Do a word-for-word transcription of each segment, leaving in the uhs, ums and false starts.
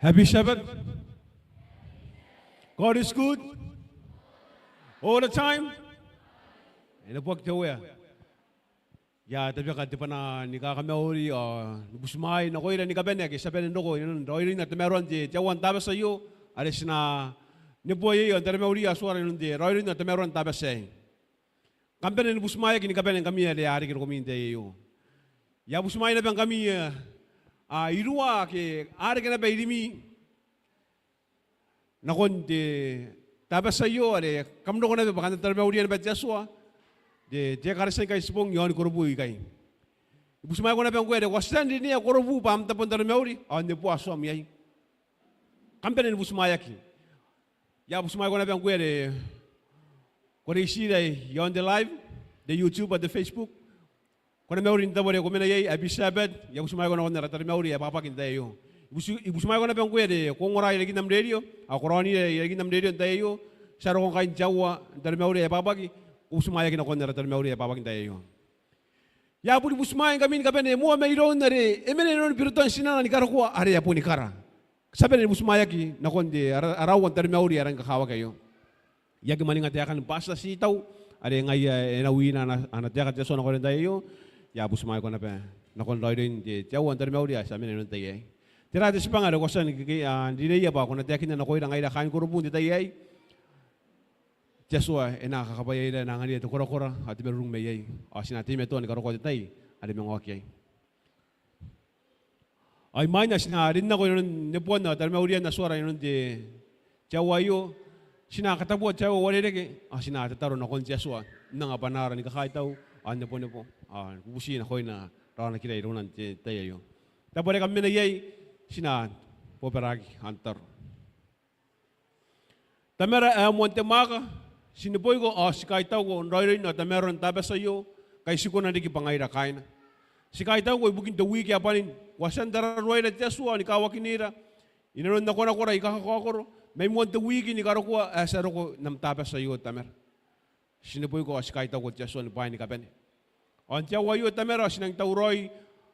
Happy Sabbath. God is good. All the time. E neboaki te Uea. I a tabeka te bwanaa ni kakamauri ao ni butimwaai nakoira ni kabane ake ti a bane n roko inanon raoiroin ara tamaroan te aoa n Tabati aio, are ti na neboa iai ao n taromauria Atuara inanon te raoiroin ara tamaroan Tabati aei. Kam bane ni butimwaeaki ni kabane ngkami are a reke rokomi n te tai aio. I a butimwaea naba ngkami, a, iruwa ake a reke naba irimi nakon te Tabati aio, are kam roko naba bwa kam na taromauria naba te Atua n te, te ekaretia ni Kaitibong iaoni Korobu ikai. I butimwaeko naba ngkoe are ko a tia n rinea Korobu bwa am tabo n taromauri ao n neboa Atuam iai. Kam bane ni butimwaeaki. I a butimwaeko naba ngkoe are ko reitira iaon te live, te YouTube ao te Facebook. Ko na mauri n te tabo are ko mena iai. Happy Sabbath. I a butimwaeko nakon ara taromauri ae bwakabwaki n te tai aio. I buti-, I butimwaeko naba ngkoe are ko ongora irarikin am rerio ao ko raonira irarikin am rerio n te tai aio. Ti a roko ngkai n te aoa n taromauri ae bwakabwaki. Ko butimwaeaki nakon ara taromauri ae bwakabwaki n te tai aio. I a boni butimwaeingkami ni kabane moa mairoun are e mena inanon biroton tinana ni karokoa are e a boni kara. Ti a bane ni butimwaeaki nakon te ara-, ara aoa n taromauri ae rangi ni kakawaki aio. I aki mwaninga taekan Pastor Titau are ngaia e na wina ana, ana taeka te Atua nakoira n te tai aio. I a butimwaeko naba nakon raoiroin te, te aoa n taromauri ae ti a mena inanon te tai aei. Tera te tibwanga are ko a tia ni keke-, a, n rineia bwa ko na taekinna nakoira ngaira kaain Korobu n te tai aei? Te Atua e na kakabwaiaira, e na anganira te korakora ao te marurung mai iai, ao ti na teimatoa ni karokoa te tai are manga oki iai. Ao imwain ae ti na rin nako inanon neboan ao taromaurian Atuara inanon te, te aoa aio, ti na katabua te aoa uarereke ao ti na tataro nakon te Atua n anga bwanaara ni kakaitau ao n nebonebo ao ni bubuti nakoina raonakira irouna n te tai aio. Tabo are kam mena iai, ti na bobaraki ao n tataro. Tamara ae moan te mwaaka, ti neboiko ao ti kaitauko n raoiroin ao tamaroan Tabati aio ngkai ti kona n riki bwa ngaira kaaina. Ti kaitauko ibukin te wiki ae bwanin, ko a tia n tararuaira te Atua ao ni kawakinira inanon nakonakora aika kakaokoro mai moan te wiki ni karokoa ae ti a roko n am Tabati aio, Tamara. Ti neboiko ao ti kaitauko te Atua ni bwaai ni kabane. Ao n te aoa aio, Tamara, ao ti nang tauraoi,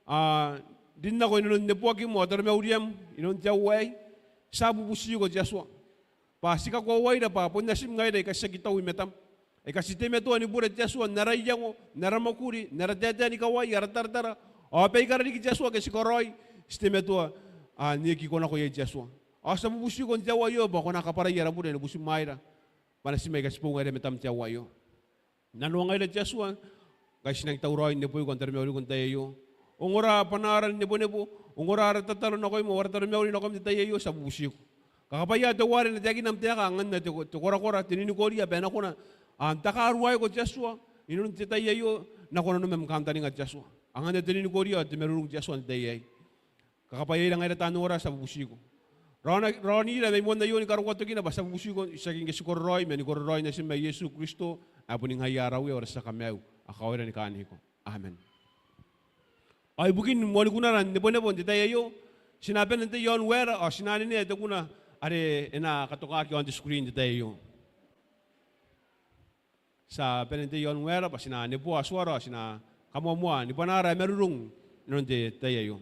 a, n rin nako inanon neboakim ao taromauriam inanon te aoa aei. Ti a bubutiko te Atua bwa ti kakoauaira bwa bon natim ngaira aika ti aki tau i matam, aika ti teimatoa ni bure te Atua n ara iango, n ara mwakuri, n ara taetae-ni-kawai, ara taratara, ao baikara riki te Atua ake ti karaoi ti teimatoa, a, n aki konako iai te Atua. Ao ti a bubutiko n te aoa aio bwa ko na kabwarai ara bure ni butimwaeira bwa natim aika ti bou ngaira i matam n te aoa aio. Nanoangaira te Atua ngkai ti nang tauraoi n neboiko ao n taromauriko n te tai aio. Ongora bwanaara n nebonebo, ongora ara tataro nakoim ao ara taromauri nakoim n te tai aio, ti a bubutiko. Kakabwaia teuare e na taekina am taeka, anganna te, te korakora, te ninikoria bwa e na kona, a, n takaruaiko te Atua inanon te tai aio nako nanom am kantaninga te Atua. Anganna te ninikoria ao te marurung te Atua n te tai aei. Kakabwaiaira ngaira taan ongora, ti a bubutiko. Raona, raonira mai moan aio ni karokoa tokina bwa ti a bubutiko, tiaki ngke ti kororaoi ma ni kororaoi natim ae Iesu Kristo ae boni ngaia ara Uea ao ara tia Kamaiu, ae kawaira ni kaaniko. Amen. Ao ibukin moanikunara n nebonebo n te tai aio, ti na bane n tei iaon waera ao ti na anenea te kuna are e na katokaki iaon te screen n te tai aio. Ti a bane n tei iaon waera bwa ti na neboa Atuara ao ti na kamoamoa ni bwanaara ae marurung inanon te tai aio.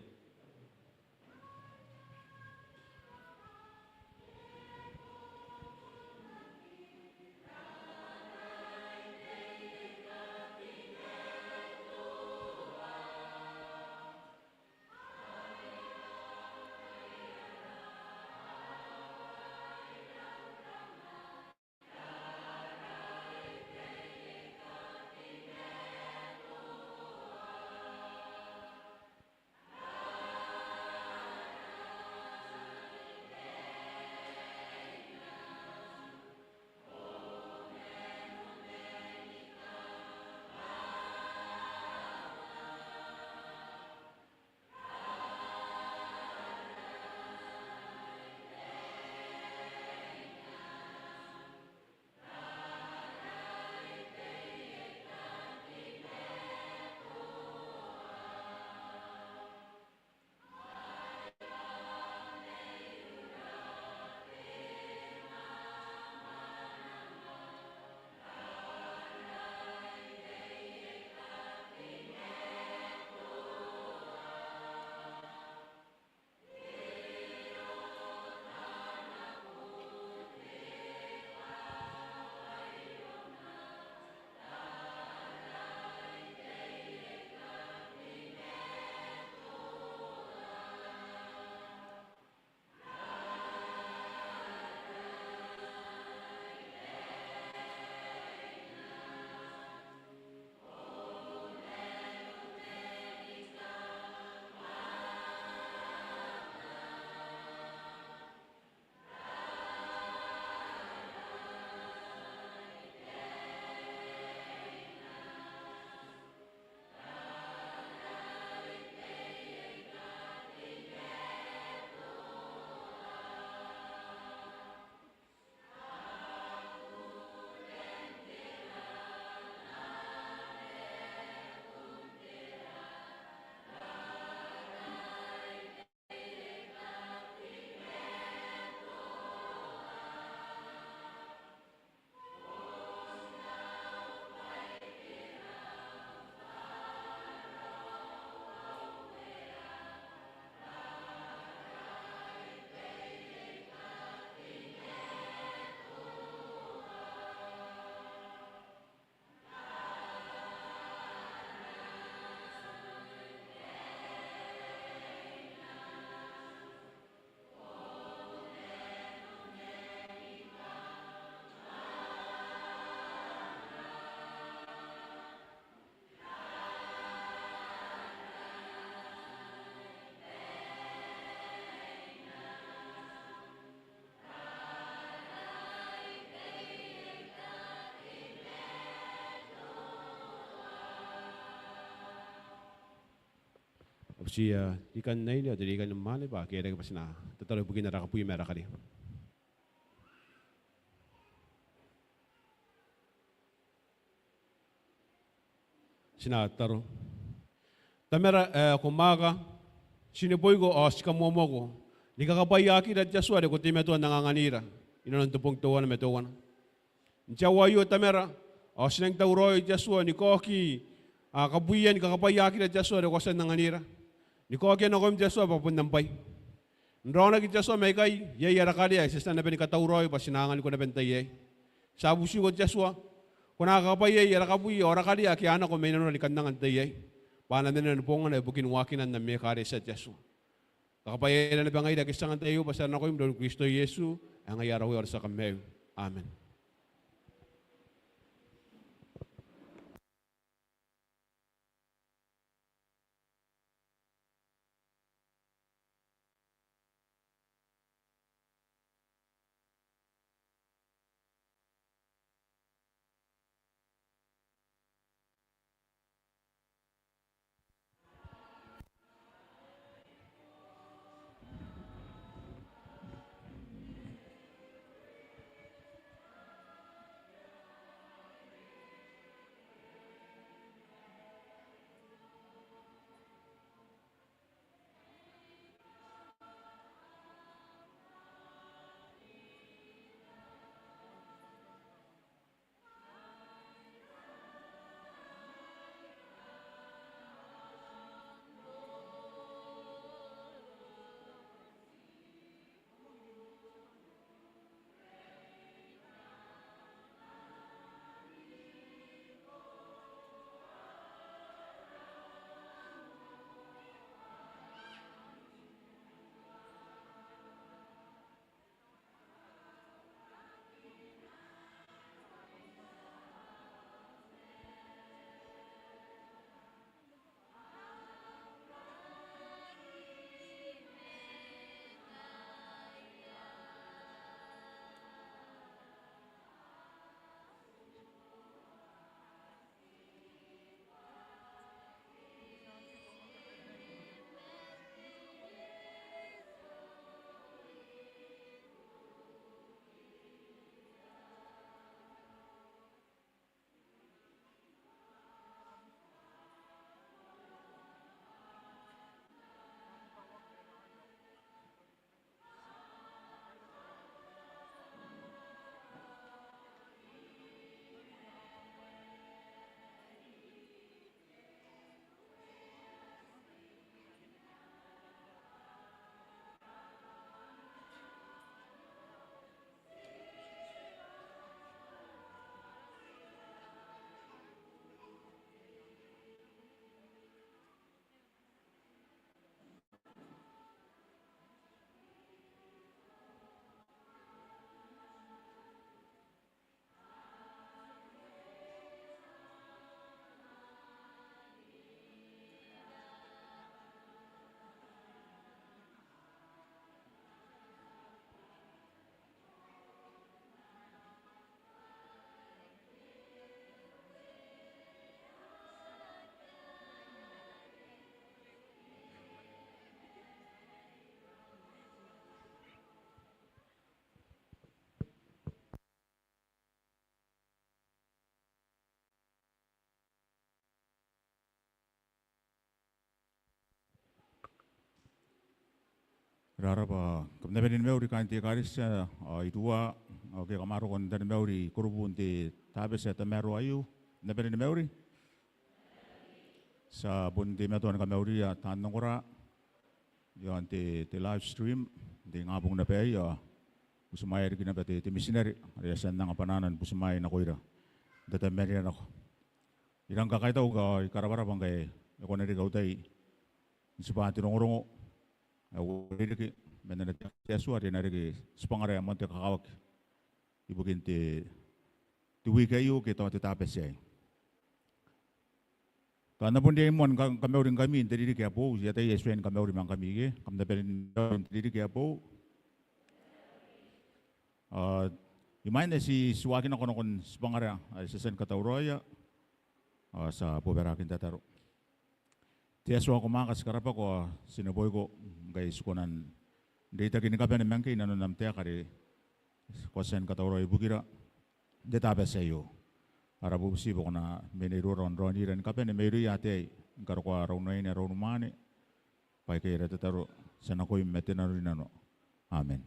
Ti a rikan aine ao te rikan mwaane bwa ke e reke bwa ti na tataro ibukin ara kabwi ma ara karea. Ti na tataro. Tamara ae ko mwaaka, ti neboiko ao ti kamoamoako ni kakabwaiaakira te Atua are ko teimatoa n anganganira inanon te bong teuana ma teuana. N te aoa aio Tamara, ao ti nang tauraoi te Atua ni kaoki kabwian kakabwaiaakira te Atua are ko a tia n anganira. Ni kaokia nakoim te Atua bwa bon am bwai. N raonaki te Atua mai ikai, iai ara karea ae ti a tia naba ni katauraoi bwa ti na anganiko naba n tai aei. Ti a butiko te Atua, ko na kakabwaiai ara kabwi ao ara karea ake a nako mai nanora ni kan anga n tai aei, bwa a na mena ni bongana ibukin waakinan am ekaretia te Atua. Kakabwaiaira naba ngaira ake ti anga n tai aio bwa ti a nakoim iroun Kristo Iesu, ae ngaia ara Uea ao ara tia Kamaiu. Amen. Raraba, kam na bane ni mauri kaain te ekaretia ao I tuai, ao ke kam a roko n tani mauri i korobuun te Tabati ae tamaroa aio, kam na bane ni mauri. Ti a bon teimatoa ni kamauria taan ongora iaon te, te live stream n te ingabong naba aei, ao butimwaea riki naba te, te mitinare are e a tia n anga bwanaana ni butimwaei nakoira n tatabemanira nako. I rang kakaitau ao I karabaraba ngkae e kona n reke au tai n tibwaan te rongorongo ae uarereke man ana te Atua are e na reke tibwangara ae moan te kakawaki ibukin te, te wiki aio ke tao te Tabati aei. Tao N na bon riai moa ni ka-, kamauringkami n te ririki ae boou, I ataia e tuai ni kamauri ma ngkami ke, kam na bane n mauri n te ririki ae boou. Ao imwain ae ti, ti waaki nako nakon tibwangara ae ti a tia ni katauraoia, ao ti a bobaraaki n tataro. Te Atua, ko mwaaka, ti karabwako ao ti neboiko ngkai ti kona n reitaki ni kabane ma ngkoe i nanon am taeka are ko a tia ni katauraoi ibukira n te Tabati aio. Ara bubuti bwa ko na mena iroura ao n raonira ni kabane mairouia ataei ni karokoa ara unaine ara unimwaane, bwa aikai ara tataro ti a nakoim ma te nanorinano. Amen.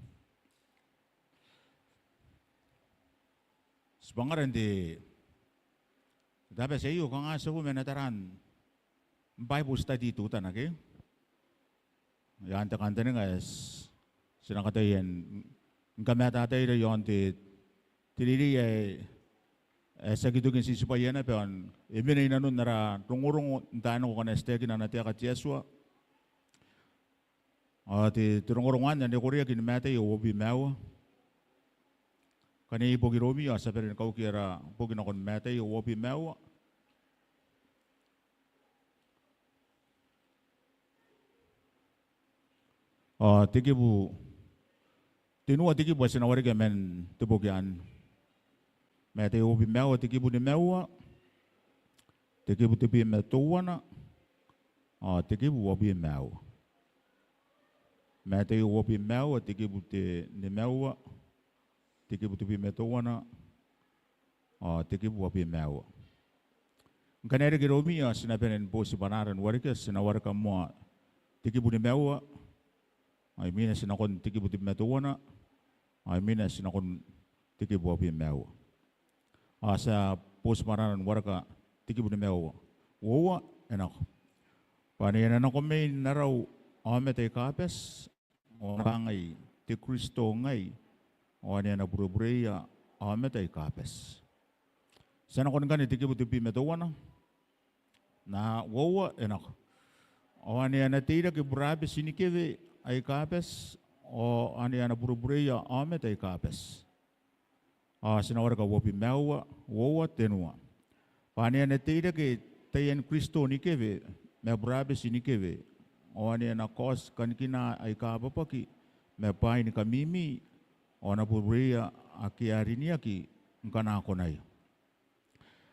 Ti bongara n te Tabati aio, kanga ti a bo ma ana tara n Bible study teutana ke? Iaon te kantaninga ae ti na kataia ni kamatataira iaon te, te reirei ae e aki toki n titibwaia naba ao e mena i nanon ara rongorongo n taai nako ngkana ti taekina ana taeka te Atua. Ao te, te rongorongo anne e koreaki ni Mataio uabwi ma aua. Ngkana iai boki iroumi ao ti a bane ni kauki ara boki nakon Mataio uabwi ma aua. Ao te kibu tenua te kibu ae ti na warekia man te boki anne. Mataio uabwi ma aua, te kibu nimaua, te kibu tebwi ma teuana, ao te kibu uabwi ma aua. Mataio uabwi ma aua, te kibu te nimaua, te kibu tebwi ma teuana, ao te kibu uabwi ma aua. Ngkana e reke iroumi ao ti na bane ni boti bwanaara ni warekia, ti na wareka moa te kibu nimaua, ao imwina ti nakon te kibu tebwi ma teuana, ao imwina ti nakon te kibu uabwi ma aua. Ao ti a boti bwanaara ni wareka te kibu nimaua. Uoua, e nako. Bwa ane a na nako mai n arau aomata aika bati, ao a na kangai, te Kristo ngai, ao ane a na burebureia aomata aika bati. Ti a nako ngkanne te kibu tebwi ma teuana. N na uoua, e nako. Ao ane a na teirake burabeti ni kewe aika bati, ao ane a na burebureia aomata aika bati. Ao ti na wareka uabwi ma aua, uoua, tenua. Bwa ane a na teirake taian Kristo ni kewe, ma burabeti ni kewe, ao ane a na kaoti kanikina aika bwabwaki, ma bwaai ni kamimi, ao a na burebureia ake a riniaki ngkana a konaia.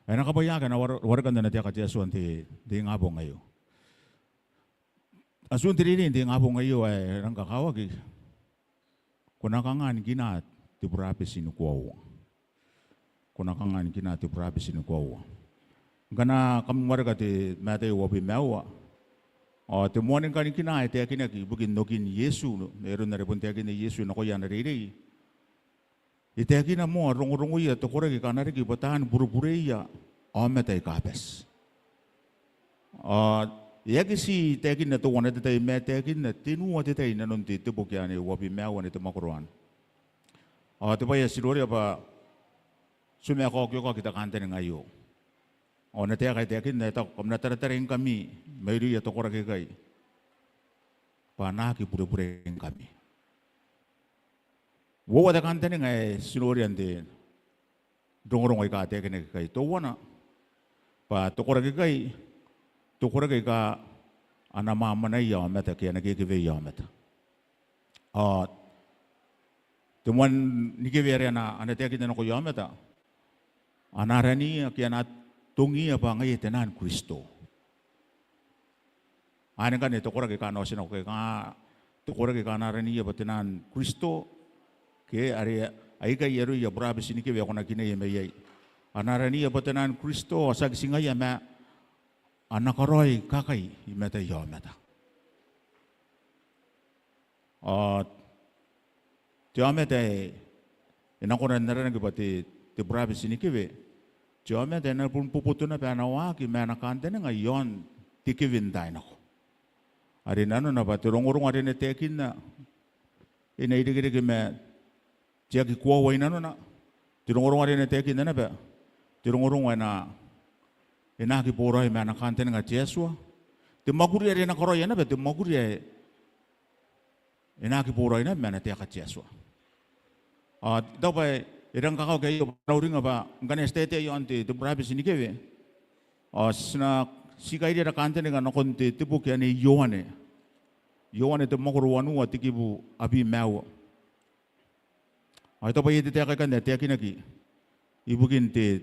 E na kabwaiaki ana ware-, warekan ana taeka te Atua n te, te ingabong aio. Atun te reirei n te ingabong aio ae e rang kakawaki, ko na kanga ni kina te burabeti ni koaua. Ko na kanga ni kina te burabeti ni koaua. Ngkana kam wareka te Mataio uabwi ma aua, ao te moan kanikina ae taekinaki ibukin okin Iesu, n aron are bon taekinna Iesu nakoia ana reirei, e taekina moa rongorongoia te koraki aika a na riki bwa taan burebureia aomata aika bati. Ao e aki ti taekinna teuana te tai, ma e taekinna tenua te tai i nanon te, te boki anne uabwi ma aua n te mwakoro anne. Ao te bwai ae ti noria bwa ti ma kaokioka kita kantaninga aio. Ao ana taeka ae taekinna e taku, kam na taratarai ngkami mairouia te koraki aikai, bwa a na aki burebureingkami. Uoua te kantaninga ae ti noria n te rongorongo aika taekinaki ikai. Teuana, bwa te koraki aikai, te koraki aika a na mwamwanaia aomata ke a na kekeweia aomata. Ao te moan ni kewe are a na, a na taekinna nakoia aomata, a na araniia ke a na atongiia bwa ngaia te naan Kristo. Anne ngkanne te koraki aika a na otinako ke kanga te koraki aika a na araniia bwa te naan Kristo, ke are aikai aroia burabeti ni kewe ae ko na kinaia mai iai. A na araniia bwa te naan Kristo, ao tiaki ti ngaia ma a na karaoi kakai i mataia aomata. Ao te aomata ae e na kona n aranaki bwa te, te burabeti ni kewe, te aomata ae e na bon boboto naba ana waaki ma ana kantaninga iaon te kewe n taai nako. Are nanona bwa te rongorongo are e na taekinna e na irekereke ma te aki koaua i nanona. Te rongorongo are e na taekinna naba, te rongorongo ae e na, e na aki boraoi ma ana kantaninga te Atua. Te mwakuri are e na karaoia naba, te mwakuri ae e na aki boraoi naba ma ana taeka te Atua. Ao I taku bwa e rang kakawaki aio bwa n na uringa bwa ngkana ti taetae iaon te, te burabeti ni kewe, ao ti na, ti kairi ara kantaninga nakon te, te boki anne Ioane. Ioane te mwakoro wanua te kibu abwi ma aua. Ao I taku bwa iai te taeka ikanne ae taekinaki ibukin te,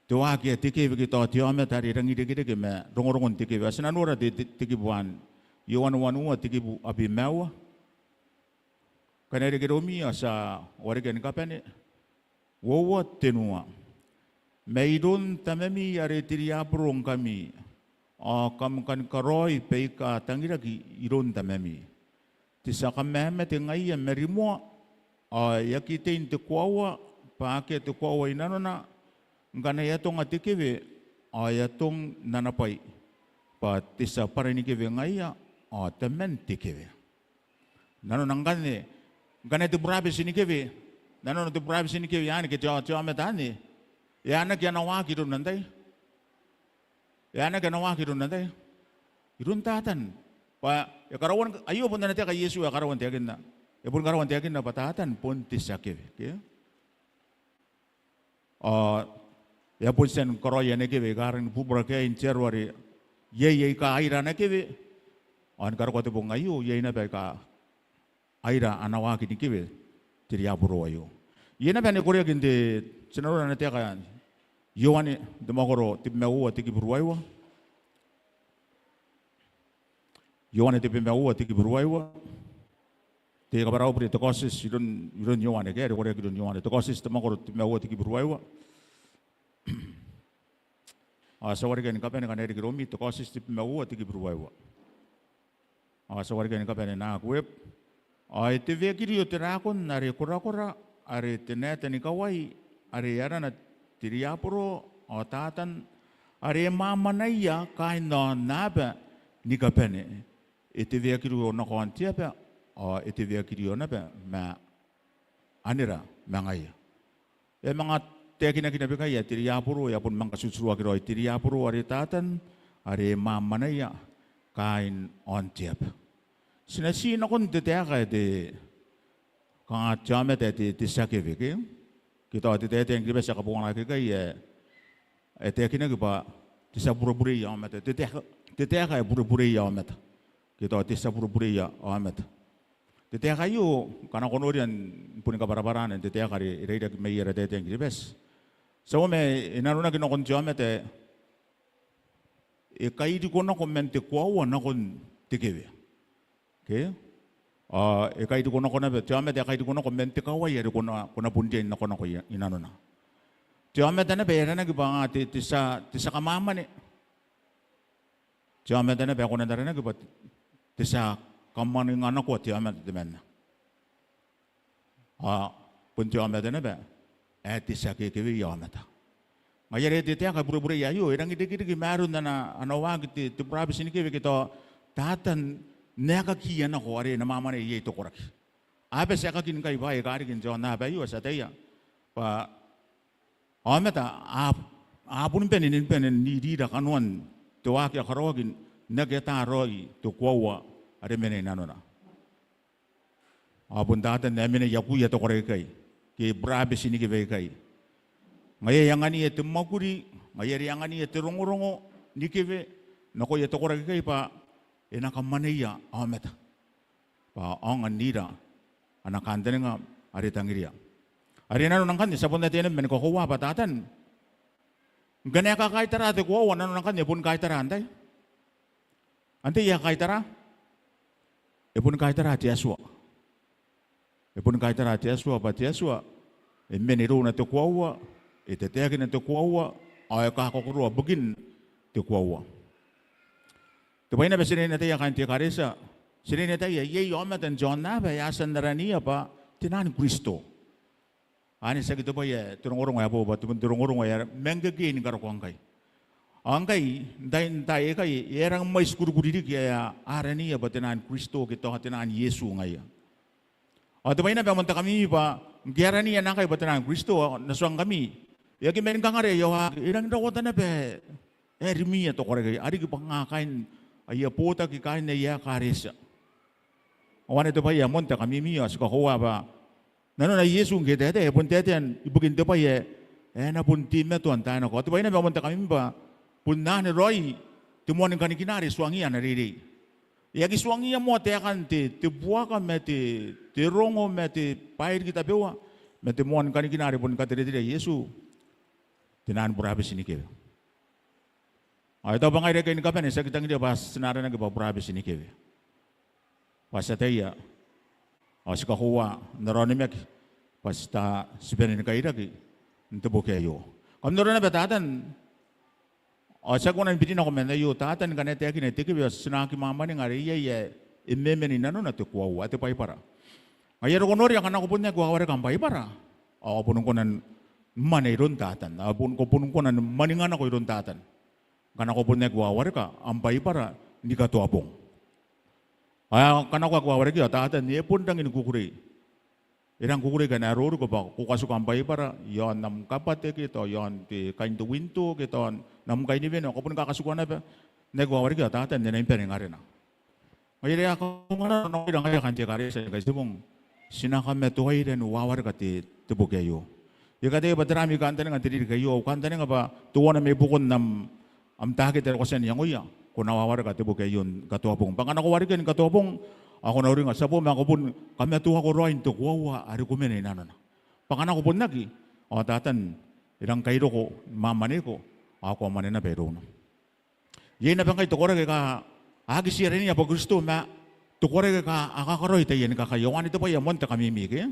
te waaki ae te kewe ke tao te aomata are e rangi n irekereke ma rongorongon te kewe. Ao ti na nora te, te, te kibu anne. Ioane wanua te kibu abwi ma aua. Ngkana e reke iroumi ao ti a warekia ni kabane. Uoua tenua. Mairoun tamami are te riaburo ngkami, ao kam kani karaoi baika tangiraki iroun tamami. Te tia kamamate ngaia ma rimoa, ao e aki tei n te koaua, bwa akea te koaua i nanona. Ngkana e atonga te kewe, ao e atong n ana bwai, bwa te tia bwara ni kewe ngaia, ao taman te kewe. Nanona ngkanne, ngkana te burabeti ni kewe, nanona te burabeti ni kewe anne ke te, te aomata anne, e anaaki ana waaki iroun antai? E anaaki ana waaki iroun antai? Iroun Tatan. Bwa e karaoan, aio bon ana taeka Iesu ae e karaoa n taekinna. E boni karaoa n taekinna bwa Tatan bon te tia kewe, ke? Ao e a bon tia ni karaoi ana kewe aika a rangi ni bubura ke aei n te aro are iai aika aira ana kewe. Ao ni karokoa te bong aio, iai naba aika aira ana waaki ni kewe te riaburo aio. Iai naba ae koreaki n te, ti na nora ana taeka Ioane n te mwakoro tebwi ma uoua te kibu ruaiwa. Ioane tebwi ma uoua te kibu ruaiwa. Te kabwarabure te Kaotioti iroun, iroun Ioane, ke are koreaki iroun Ioane. Te Kaotioti te mwakoro tebwi ma uoua te kibu ruaiwa. Ao ti a warekia ni kabane ngkana e reke iroumi, te Kaotioti tebwi ma uoua te kibu ruaiwa. Ao ti a warekia ni kabane nako, e. Ao e teweakirio te rakon are korakora, are te naetanikawai, are arana te riaburo ao Tatan, are e mwamwanaia kaain aonnaba ni kabane. E teweakirio nako aon te aba, ao e teweakirio naba ma anera ma ngaia. E a manga taekinaki naba ikai ae te riaburo, e a bon manga katituruaki raoi, te riaburo are Tatan, are e mwamwanaia kaain aon te aba. Ti na ti nakon te taeka ae te, kanga te aomata ae te, te tia kewe, ke? Ke tao te taetae n Kiribati ae kabonganaaki ikai ae, ae taekinaki bwa te tia burebureia aomata. Te taeka, te taeka ae burebureia aomata. Ke tao te tia burebureia aomata. Te taeka aio, ngkana ko noria ni boni kabwarabwarana n te taeka are e rairaki mai ara taetae n Kiribati. Ti a uoman ae e nanonaki nakon te aomata ae e kairiko nako man te koaua nakon te kewe. Ke? Ao e kairiko nako naba, te aomata ae kairiko nako man te kawai are ko na, ko na bon riai n nakonako i, i nanona. Te aomata naba ae aranaki bwa te, te tia, te tia kamwamwane. Te aomata naba ae ko na aranaki bwa te, te tia kamwaninganakoa te aomata temanna. Ao bon te aomata naba ae te tia kekeweia aomata. Ngaia are te taeka ae burebureia aio, e rangi n irekereke ma aron ana, ana waaki te, te burabeti ni kewe ke tao Tatan n aekakiia nako are e na mwamwanea iai te koraki. A bati aekakin ngkai bwaai aika riki n te aonnaba aio, ti ataia bwa aomata a, a boni bane ni, bane n irira kanoan te waaki ae karaoaki n aki ata raoi te koaua are mena i nanona. Ao bon Tatan ae mena i akuia te koraki aikai, ke burabeti ni kewe aikai. Ngaia e angania te mwakuri, ngaia are e angania te rongorongo ni kewe nakoia te koraki aikai bwa e na kamwaneia aomata. Bwa aonga n ira ana kantaninga are tangiria. Are nanona ngkanne ti a bon ataia naba ma ni kakoaua bwa Tatan, ngkana e kakaitara te koaua, nanona ngkanne e boni kaitara antai? Antai ae kaitara? E boni kaitara te Atua. E boni kaitara te Atua, bwa te Atua e mena irouna te koaua, e tataekina te koaua, ao e kakoroa bukin te koaua. Te bwai naba ti riai n ataia kaain te ekaretia, ti riai n ataia iai aomata n te aonnaba ae a tia n araniia bwa tenaan Kristo. Anne tiaki te bwai ae te rongorongo ae boou, bwa te, te rongorongo ae manga ngke ni karokoa ngkai. Ao ngkai n tai, n taai aikai e a rangi mwaiti kurikuri riki ae a araniia bwa tenaan Kristo ke tao tenaan Iesu ngaia. Ao te bwai naba ae moan te kamimi bwa ngke a araniia naakai bwa tenaan Kristo, ao N na tuangkami, e aki mani kangare aia waaki, e rangi n rawata naba ae rimwiia te koraki aikai, a riki bwa kanga kaain aia botaki, kaain aia ekaretia. Ao anne te bwai ae moan te kamimi, ao ti kakoaua bwa nanona Iesu ngke e taetae, e bon taetae ibukin te bwai ae e na bon teimatoa n taai nako. Ao te bwai naba ae moan te kamimi bwa bon anne raoi te moan kanikina are e tuangiia ana reirei. E aki tuangiia moa taekan te, te buaka ma te, te rongo ma te bwai riki tabeua, ma te moan kanikina are boni katereterea Iesu. te nang burabeti ni kewe. Ao e taku bwa ngaira aikai ni kabane ti aki tangiria bwa ti na aranaki bwa burabeti ni kewe, bwa ti ataia ao ti kakoaua n ara onimaki bwa ti ta, ti bane ni kairaki n te boki aio. Kam noria naba Tatan, ao ti aki kona ni biri nako man aio, Tatan ngkana e taekina te kewe ao ti na aki mwamwaninga are iai ae e memena i nanona te koaua, te Baibara. Ngaia are ko noria ngkana ko bon aki wawareka am Baibara ao ko bon kona ni mwane iroun Tatan, ao bon, ko bon kona ni mwaninga nako iroun Tatan ngkana ko bon aki wawareka am Baibara ni katoa bong. Ao ngkana ko aki wawarekia ao Tatan e bon rangi ni kukurei. E rangi ni kukurei ngkana e roroko bwa ko katuka am Baibara iaon am kabwate ke tao iaon te kain te winto ke tao n am kainiwene, ao ko boni kakatuka naba n aki wawarekia ao Tatan e na bane n arena. Ngaia are a kaungaunga nakoira ngaira kaain te ekaretia ni kaitibong, ti na kamatoaira ni wawareka te, te boki aio. I kataia bwa tera ami kantaninga n te ririki aio? Au kantaninga bwa teuana mai buakon am, am takete are ko tia n iangoia, ko na wawareka te boki aio ni katoa bong. Bwa ngkana ko warekia ni katoa bong ao ko na uringa, ti a bo ma ko bon kamatoako raoi n te koaua are ko mena i nanona. Bwa ngkana ko bon aki ao Tatan e rangi ni kairoko ni mwamwaneiko ao ko a mwane naba irouna. Iai naba ngkai te koraki aika a aki tii arania bwa Kristo ma te koraki aika a kakaraoi taiani kakai. Ao anne te bwai ae moan te kamimi ke?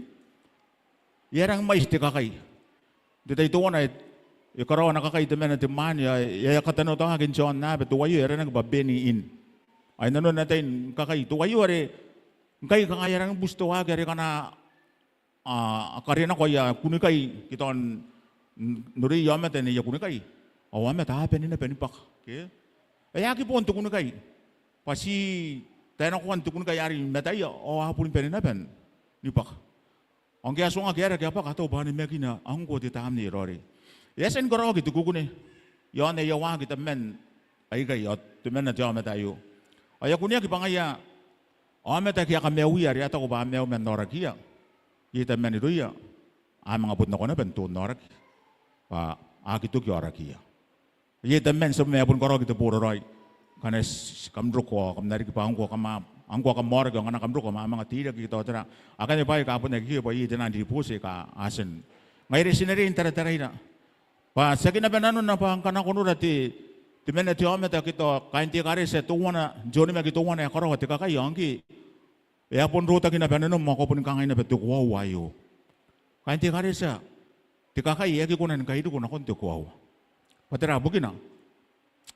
E a rangi ni mwaiti te kakai. N te tai teuana e, e karaoa ana kakai temanna te mwaane ao e a katanoataki n te aonnaba, teuaio e aranaki bwa Benny Hinn. Ao i nanon ana tai ni kakai teuaio are ngkai kanga e a rangi ni buti teuaei are ngkana a, a karenakoa aia kunnikai ke tao n, n, noria aomata n aia kunnikai ao aomata a bane naba ni bwaka ke? E aki bon te kunnikai bwa ti taenakoan te kunnikai are i mataia ao a boni bane naba ni bwaka. Ao ngke a tuangaki ae rake a bwaka a taku bwa a namakina ngkoa te tamnei e raoiroi. E a tia ni karaoaki te kukune iaon aia waaki tabeman aikai ao temanna te aomata aio. Ao e a kuneaki bwa ngaia aomata ake a kamaiuia are a taku bwa a maiu man aorakiia. Iai tabeman irouia a manga bon nako naba n te aoraki bwa a aki toki aorakiia. Iai tabeman ti a bon, e a boni karaoaki te boraraoi. Ngkana ti, kam roko ao kam na riki bwa ngkoa kam a, ngkoa kam aoraki ao ngkana kam roko kam a manga teirake ke tao tera. Akanne bwaai aika a bon aki iai bwa iai te nang ribooti aika a tia n. Ngaia are ti na riai n tarataraira bwa tiaki naba nanona bwa ngkana ko nora te, temanna te aomata ke tao kaain te ekaretia teuana n te onimaki teuana ae karaoa te kakai ao ngke e a bon rotaki naba nanom ao ko boni kangai naba te koaua aio. Kaain te ekaretia, te kakai e aki kona ni kairiko nakon te koaua. Bwa tera bukina?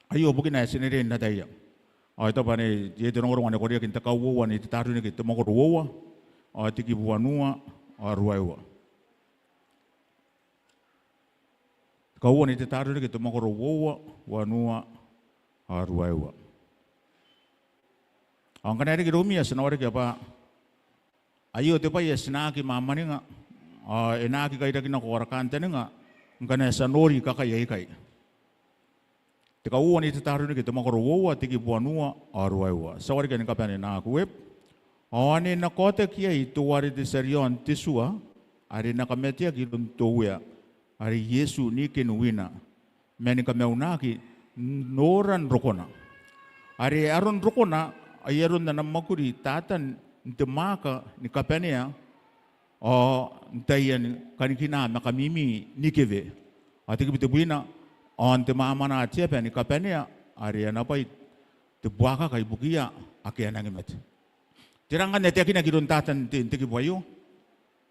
Aio bukina ae ti na riai n ataia. Ao I taku bwa anne iai te rongorongo ae kariaiakina, te Kauoua n te Tetaronike te mwakoro uoua ao te kibu wanua ao ruaiwa. Kauoua n te Tetaronike te mwakoro uoua, wanua ao ruaiwa. Ao ngkana e reke iroumi ao ti na warekia bwa aio te bwai ae ti na aki mwamwaninga ao e na aki kairaki nako ara kantaninga ngkana ti a nori kakai aikai. Te Kauoua n te Tetaronike te mwakoro uoua, te kibu wanua ao ruaiwa. Ti a warekia ni kabane n aki web. Ao ane e na kaotaki iai teuare te tia riaon te tua are e na kamateaki iroun te Uea, are Iesu Nikeniwina, mani kamaunaki n noran rokona. Are aron rokona ai aron ana mwakuri Tatan n te mwaaka ni kabanea ao n taian kanikina ma kamimi ni kewe. Ao te kibu tebwina, ao n te mwamwana te aba ni kabanea are ana bwai te buakaka ibukiia ake a nangi mate. Tera ngkanne ae taekinaki iroun Tatan n te, n te kibu aio?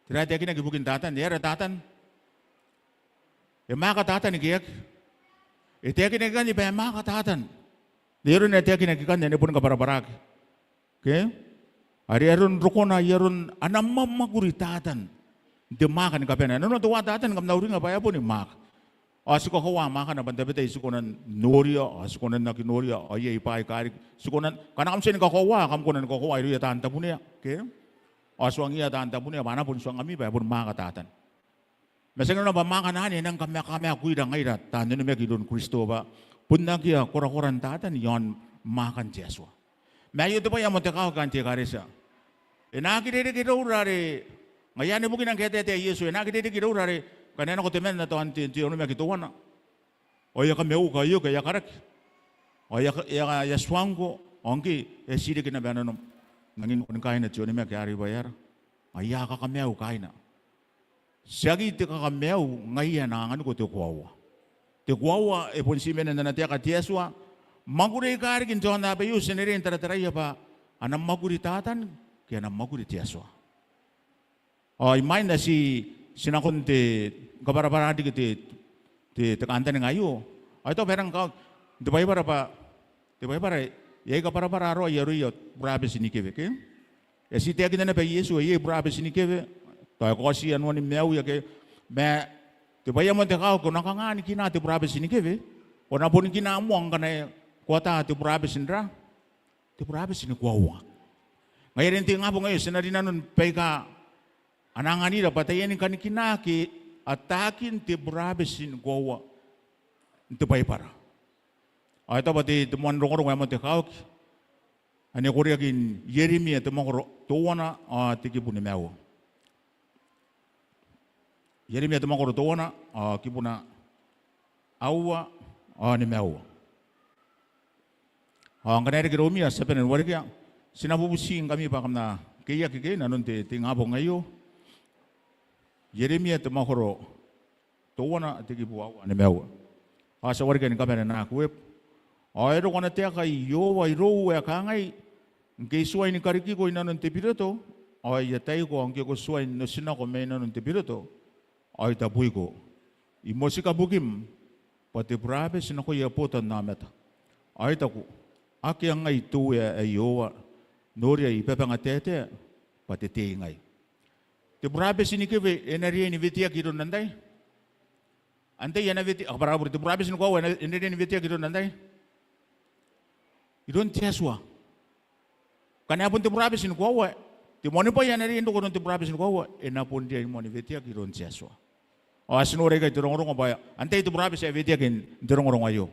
Tera ae taekinaki ibukin Tatan? E aera Tatan? E mwaaka Tatan ke e aki? E taekinaki ikanne bwa e mwaaka Tatan. N aron ae taekinaki ikanne ane boni kabwarabwaraki ke? Are aron rokona ai aron ana mwamwakuri Tatan n te mwaaka ni kabanea. Nanona teuae Tatan, kam na uringa bwa e a boni mwaaka. Ao ti kakoaua mwaakana bwa n tabetai ti kona n noria ao ti kona n aki noria ao iai bwaai aika riki ti kona n, ngkana kam tia ni kakoaua ao kam kona ni kakoaua irouia taan tabunea ke? Ao tuangiia taan tabunea bwa a na bon tuangami bwa e boni mwaaka Tatan. Ma ti aki nanona bwa mwaakana anne e nang kama, kamaakuira ngaira taan onimaki iroun Kristo bwa bon akea korakoran Tatan iaon mwaakan te Atua. Ma aio te bwai ae moan te kakawaki kaain te ekaretia. E na aki rereke iroura are, ngaia anne bukina ngke e taetae Iesu, e na aki rereke iroura are ngkana e nako temanna tao n te, te onimaki teuana ao e a kamaiuka, e a oki, e a karaki ao e a, e a, e a tuangko ao ngke e a tii reke naba nanom, nangi nakoni kaaina te onimaki arei bwa e aera? Ngaia a kakamaiu kaaina. Tiaki te kakamaiu ngaia ae na anganiko te koaua. Te koaua e bon ti mena n ana taeka te Atua. Mwakuri aika riki n te aonnaba aio ti na riai n tarataraia bwa ana mwakuri Tatan ke ana mwakuri te Atua. Ao imwain ae ti, ti nakon te kabwarabwara riki te, te, te kantaninga aio, ao I taku bwa e rang kakawaki n te Baibara bwa te Baibara e a kabwarabwara raoi aroia burabeti ni kewe ke. E a ti taekinna naba Iesu ae iai burabeti ni kewe, tao e kaoti anuan maiuia ke. Ma te bwai ae moan te kakawaki, ko na kanga ni kina te burabeti ni kewe, ko na boni kina moa ngkana ko ata te burabeti n ra, te burabeti ni koaua. Ngaia are n te ingabong aio ti na rinanon baika a na anganira bwa taiani kanikina ke ataakin te burabeti ni koaua n te Baibara. Ao I taku bwa te, te moan rongorongo ae moan te kakawaki ane koreaki n Ieremia te mwakoro teuana ao te kibu nimaua. Ieremia te mwakoro teuana ao kibuna aua ao nimaua. Ao ngkana e reke iroumi ao ti a bane n warekia, ti na bubutingkami bwa kam na keiaki ke inanon te, te ingabong aio. Ieremia te mwakoro teuana te kibu aua ao nimaua. Ao ti a warekia ni kabane n aki web. Ao e roko ana taeka Iehova irou ae kangai, ngke I tuai ni karikiko inanon te biroto, ao I ataiko, ao ngke ko tuai n otinako mai nanon te biroto, ao I tabuiko. I motika bukim bwa te burabeti nakoia botannaomata. Ao I taku, akea ngai te Uea ae Iehova, noria I babanga taetae bwa te tei ngai. Te burabeti ni kewe e na riai ni weteaki iroun antai? Antai ae na wete, a kabwara bure, te burabeti ni koaua e na, e na riai ni weteaki iroun antai? Iroun te Atua. Ngkana e bon te burabeti ni koaua, te moanibwai ae na riai n roko iroun te burabeti ni koaua, e na bon riai moa ni weteaki iroun te Atua. Ao ti nora ikai te rongorongo bwa antai te burabeti ae weteaki n te rongorongo aio?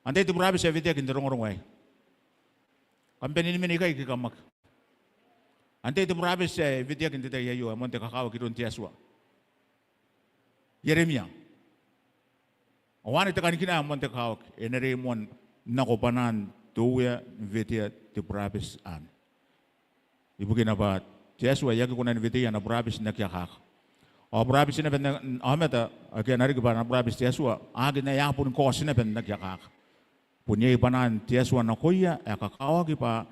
Antai te burabeti ae weteaki n te rongorongo aei? Kam bane ni mena ikai ke kam aki. Antai te burabeti ae weteaki n te tai aio ae moan te kakawaki iroun te Atua? Ieremia. Ao anne te kanikina ae moan te kakawaki, e na riai moa n nako bwanaan te Uea ni wetea te burabeti anne. Ibukina bwa te Atua e aki kona ni weteia ana burabeti n aki akaka. Ao burabeti naba n aomata ake a na riki bwa ana burabeti te Atua, a aki, a boni kaoti naba n aki akaka. Bon iai bwanaan te Atua nakoia ae kakawaki bwa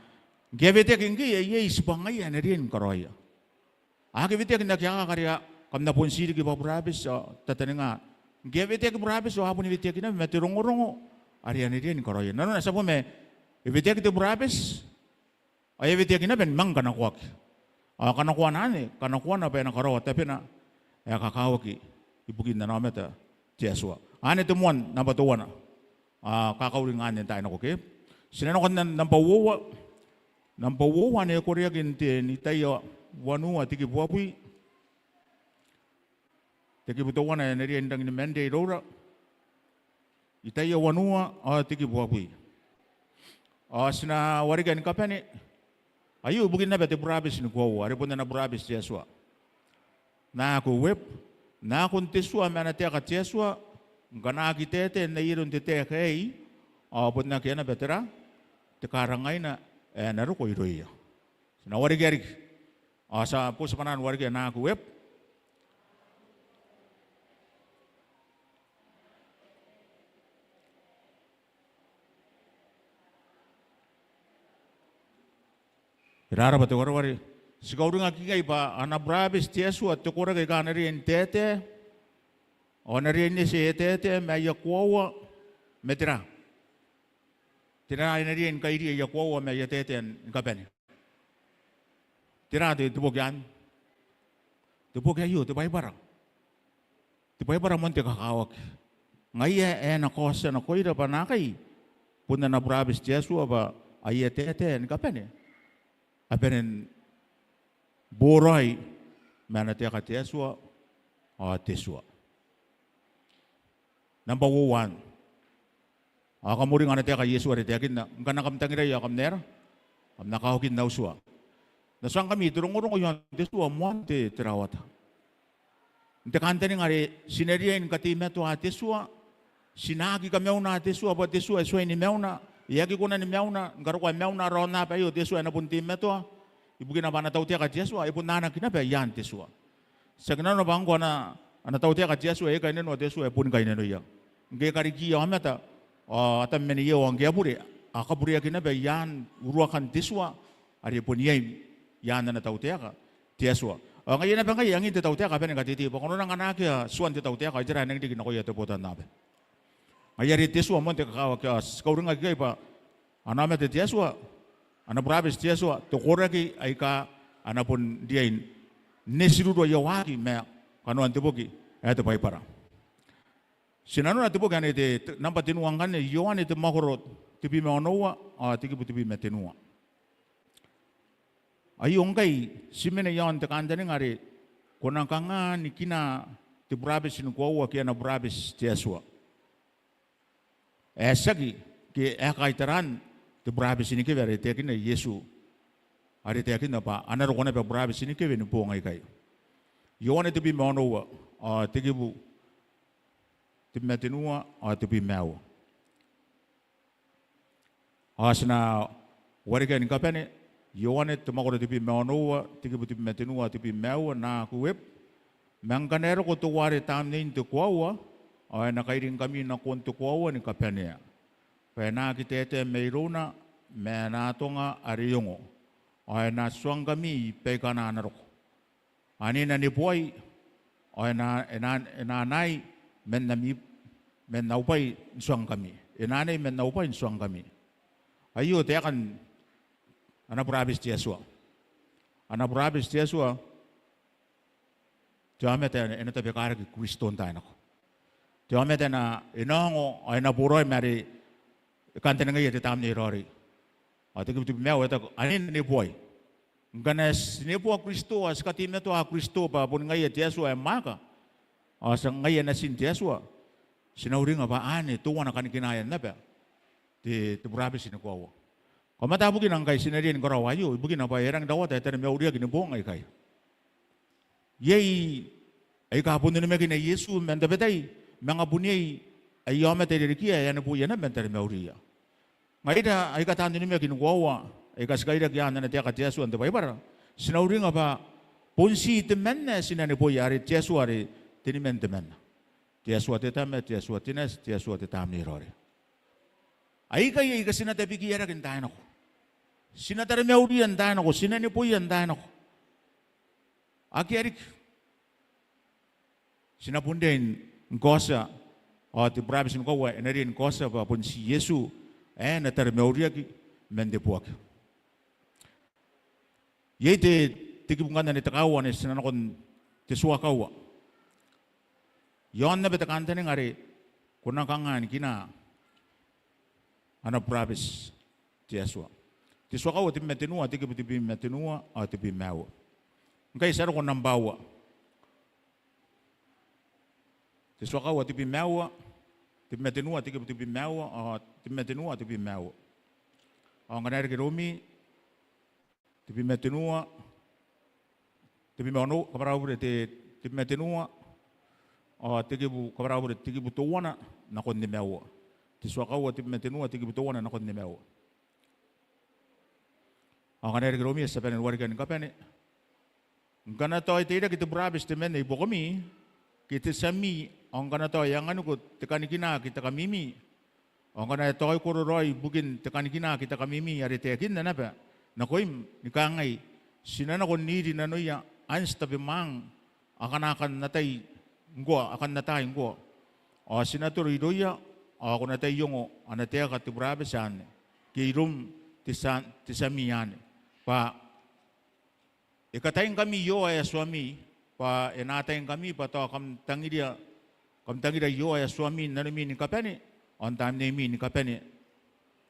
ngke a weteaki ngkekei, iai tibwangaia ae na riai ni karaoia. A aki weteaki n aki akaka are kam na bon tii riki bwa burabeti ao tataninga. Ngke a weteaki burabeti ao a boni weteaki naba ma te rongorongo are a na riai ni karaoia. Nanona ti a boo ma e weteaki te burabeti ao e weteaki naba ni manga kanakoaki. Ao kanakoana anne, kanakoana bwa e na karaoa tabena ae kakawaki ibukin ana aomata te Atua. Anne te moan namba teuana. Ao kakauringa anne n taai nako ke. Ti na nako n namba uoua. Namba uoua ane koreaki n te, n Itaia wanua te kibu uabwi. Te kibu teuana ae na riai n rangi ni maan iroura. Itaia wanua ao te kibu uabwi. Ao ti na warekia ni kabane. Aio ibukin naba te burabeti ni koaua are bon ana burabeti te Atua. Nako web. Nakon te tua ma ana taeka te Atua, ngkana aki taetae n ai aron te taeka aei, ao bon akea naba te ra, te karangaina ae na roko irouia. Ti na warekia riki. Ao ti a boti bwanaan warekia. Nako web. E rarabwa te wareware. Ti kauringaki ikai bwa ana burabeti te Atua te koraki aika a na riai n taetae ao a na riai n eti aia taetae ma aia koaua ma tera? Tera ae na riai ni kairi aia koaua ma aia taetae ni kabane? Tera te, te boki anne? Te boki aio, te Baibara. Te Baibara moan te kakawaki. Ngaia ae na kaotia nakoira bwa naakai bon ana burabeti te Atua bwa aia taetae ni kabane a bane ni boraoi ma ana taeka te Atua ao te tua. Namba uoua. Ao kam uringa ana taeka Iesu are taekinna, ngkana kam tangirai ao kam na era, kam na kaoki n au tua. N na tuangkami te rongorongo iaon te tua moan te, te rawata. N te kantaninga are ti na riai ni kateimatoa te tua, ti na aki kamauna te tua bwa te tua e tuai ni mauna, e aki kona ni mauna, ni karokoa mauna ara aonnaba aio, te tua e na bon teimatoa, ibukina bwa ana tautaeka te Atua, e bon anaaki naba i aan te tua. Tiaki nanona bwa ngkoa ana ana tautaeka te Atua, e kainnanoa te Atua ae boni kainnanoia. Ngke e karikiia aomata ao a tabe man iai ao ngke a bure, a kabureaki naba i aan uruakan te tua are bon iai i aan ana tautaeka te Atua. Ao ngaia naba ngkai e angin te tautaeka a bane ni kateitei bwa ko nang anaaki tuan te tautaeka ao tera ae nang riki nakoia te botannaomata. Ngaia are te tua moan te kakawaki ao ti kauringaki ikai bwa ana aomata te Atua, ana burabeti te Atua, te koraki aika a na bon riai n etirurua i aon waaki ma kanoan te boki ae te Baibara. Ti nanona te boki anne, te, te nambwa tenua ngkanne, Ioane te mwakoro tebwi ma onoua ao te kibu tebwi ma tenua. Aio ngkai ti mena i aon te kantaninga are ko na kanga ni kinaa te burabeti ni koaua ke ana burabeti te Atua ae tiaki ke ae kaitaraan te burabeti ni kewe are taekinna Iesu, are taekinna bwa a na roko naba burabeti ni kewe ni boong aikai. Ioane tebwi ma onoua ao te kibu tebwi ma tenua ao tebwi ma aua. Ao ti na warekia ni kabane, Ioane te mwakoro tebwi ma onoua, te kibu tebwi ma tenua, tebwi ma aua, naaku eb. Ma ngkana e roko teuare tamnein te koaua, ao e na kairingkami nakon te koaua ni kabanea. Bwa e na aki taetae mairouna, ma e na atonga are e ongo. Ao e na tuangkami baikana a na roko. Anne e na neboai, ao e na, e na, e na anaai man ami, man au bwai n tuangkami. E na anaai man au bwai n tuangkami. Aio taekan ana burabeti te Atua. Ana burabeti te Atua, te aomata e na tabekaraki Kristo n taai nako. Te aomata e na, e na ongo, ao e na boraoi ma are e kantaningaia te Tamnei Raoiroi. Ao te kibu tebwi ma aua e taku, anne e na neboai. Ngkana ti neboa Kristo, ao ti kateimatoa Kristo bwa boni ngaia te Atua ae mwaaka, ao ti ngaia natin te Atua, ti na uringa bwa anne teuana kanikinaean naba te, te burabeti ni koaua. Ko mata bukina ngkai ti na riai ni karaoa aio, ibukina bwa e rangi n rawata ae taromauriaki ni boong aikai. Iai aika bon onimakina Iesu man tabetai, manga bon iai aia aomata irarikia ae a neboia naba man taromauriia. Ngaira aika taan onimaki ni koaua aika ti kairaki i aan ana taeka te Atua n te Baibara, ti na uringa bwa bon ti temanna ae ti na neboia, are te Atua are teniman temanna. Te Atua te Tama, te Atua te Nati, te Atua te Tamnei Raoiroi. Aikai aika ti na tabekiaraki n taai nako. Ti na taromauria n taai nako, ti na neboia n taai nako. Akea riki. Ti na bon riai ni kaotia, ao te burabeti ni koaua e na riai ni kaotia bwa bon ti Iesu ae na taromauriaki man teboaki. Iai te, te kibu ngkanne te kaaua ane ti na nakon te tua kaua. I aon naba te kantaninga are ko na kanga ni kinaa ana burabeti te Atua. Te tua kaua tebwi ma tenua, te kibu tebwi ma tenua, ao tebwi ma aua. Ngkai ti a roko n nambwa aua. Te tua kaua tebwi ma aua, tebwi ma tenua, te kibu tebwi ma aua, ao tebwi ma tenua, tebwi ma aua. Ao ngkana e reke iroumi, tebwi ma tenua, tebwi ma onoua, kabwara au bure, te, tebwi ma tenua, ao te kibu, kabwara au bure, te kibu teuana nakon nimaua. Te tua kaua tebwi ma tenua, te kibu teuana nakon nimaua. Ao ngkana e reke iroumi ao ti a bane ni warekia ni kabane. Ngkana tao e teirake te burabeti temanna i buakomi, ke te tia mi, ao ngkana tao e anganiko te kanikina ke te kamimi, ao ngkana e taoiko raoi ibukin te kanikina ke te kamimi are taekinna naba nakoim ni kangai, ti na nako n iri nanoia anti tabemwaang akana a kan atai ngkoa, a kan atai ngkoa. Ao ti na toro irouia, ao ko na tai ongo ana taeka te burabeti anne, ke iroum te tia, te tia mi anne. Bwa e kataingkami Iehova ae Atuami, bwa e na ataingkami, bwa tao kam tangiria, kam tangira Iehova ae Atuami n nanomi ni kabane, ao n tamneimi ni kabane,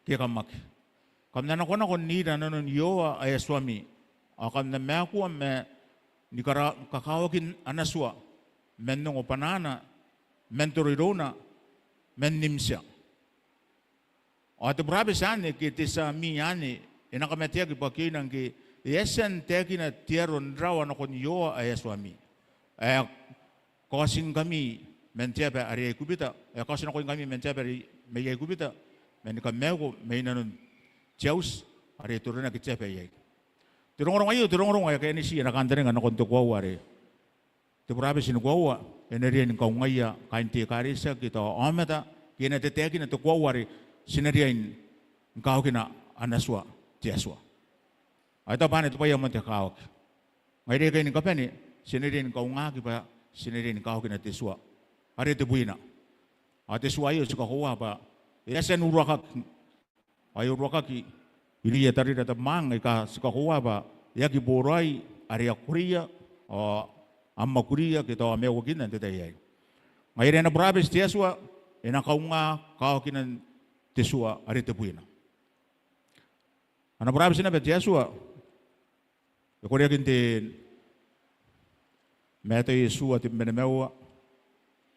ke kam aki. Kam na nakonako n ira nanon Iehova ae Atuami, ao kam na maaku ma ni kara, kakawakin ana tua, man ongo bwanaana, man toro irouna, man nimtia. Ao te burabeti anne ke te tia mi anne, e na kamateaki bwa kioina ngke e a tia n taekina te aro n rawa nakon Iehova ae Atuami, ae kaotingkami man te aba are Aikubita, ae kaoti nakoingkami man te aba are mai Aikubita, ma ni kamaiuko mai nanon te auti are toronaki te aba iai. Te rongorongo aio, te rongorongo ae kaineti ana kantaninga nakon te koaua are te burabeti ni koaua e na riai ni kaungaia kaain te ekaretia ke tao aomata ke e na tataekina te koaua are ti na riai ni kaokina ana tua te Atua. Ao e taku bwa anne te bwai ae moan te kakawaki. Ngaira aikai ni kabane ti na riai ni kaungaaki bwa ti na riai ni kaokina te tua are tebwina. Ao te tua aio ti kakoaua bwa e a tia n uruakaki ao e uruakaki irouia tarira tabemwaang aika ti kakoaua bwa e aki boraoi are a koreia ao a mwakuria ke tao a maiuakinna n te tai aei. Ngaia are ana burabeti te Atua e na kaunga kaokinan te tua are tebwina. Ana burabeti naba te Atua e koreaki n te Mataio itiua tebwi ma nimaua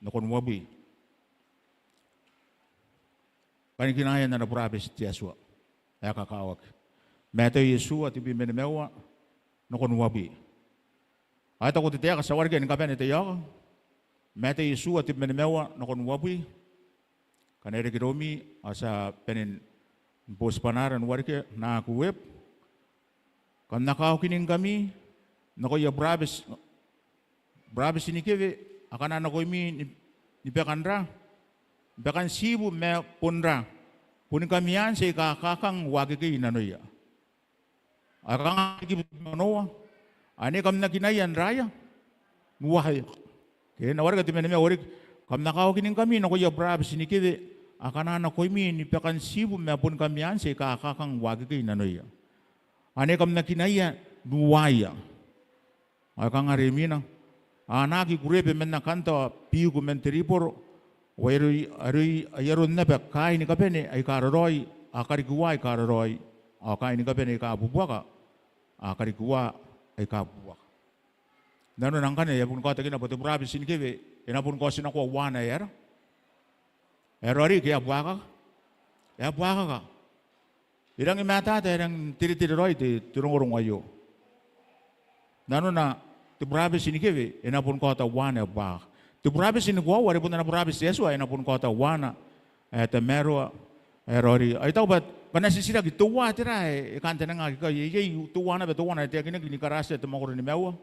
nakon uabwi. Bwa e na kinaia ana burabeti te Atua ae kakawaki. Mataio itiua tebwi ma nimaua nakon uabwi. Ao e taku te taeka, ti a warekia ni kabane taiaoka. Mataio itiua tebwi ma nimaua nakon uabwi. Ngkana e reke iroumi ao ti a bane ni boti bwanaara n warekia n aki web. Kam na kaoki ningkami nakoia burabeti, burabeti ni kewe akana nakoimi ni, ni bakan ra, ni bakan tiibu ma bon ra, boni kamianti aika kakang uakekei i nanoia. Ao e kanga te kibu tebwi ma onoua? Ane kam na kinaia n raia? N uaia. Ke n na wareka tebwi ma nimaua, e reke, kam na kaoki ningkami nakoia burabeti ni kewe akana nakoimi ni bakan tiibu ma boni kamianti aika kakang uakekei i nanoia. Ane kam na kinaia n uaia. Ao e kanga are imwina? A anaaki kureebe man akanta ao biiku man te riboro, ao ai aroi, aroi, ai aron naba kaain ni kabane aika raraoi a kariki uaa aika raraoi, ao kaain ni kabane aika bubuaka a kariki uaa aika bubuaka. Nanona ngkanne e a boni kaotakina bwa te burabeti ni kewe e na boni kaotinakoa uaana ae aera? Ae raoiroi ke ae buakaka? Ae buakaka. E rangi matata, e rangi n teretere raoi te, te rongorongo aio. Nanona te burabeti ni kewe e na boni kaota uaana ae buakaka. Te burabeti ni koaua are bon ana burabeti te Atua e na boni kaota uaana ae tamaroa, ae raoiroi. Ao I taku bwa ngkana ti titiraki, teuana tera ae e kantaningaaki ikai? Iai teuana naba, teuana ae taekinaki ni Karatia te mwakoro nimaua.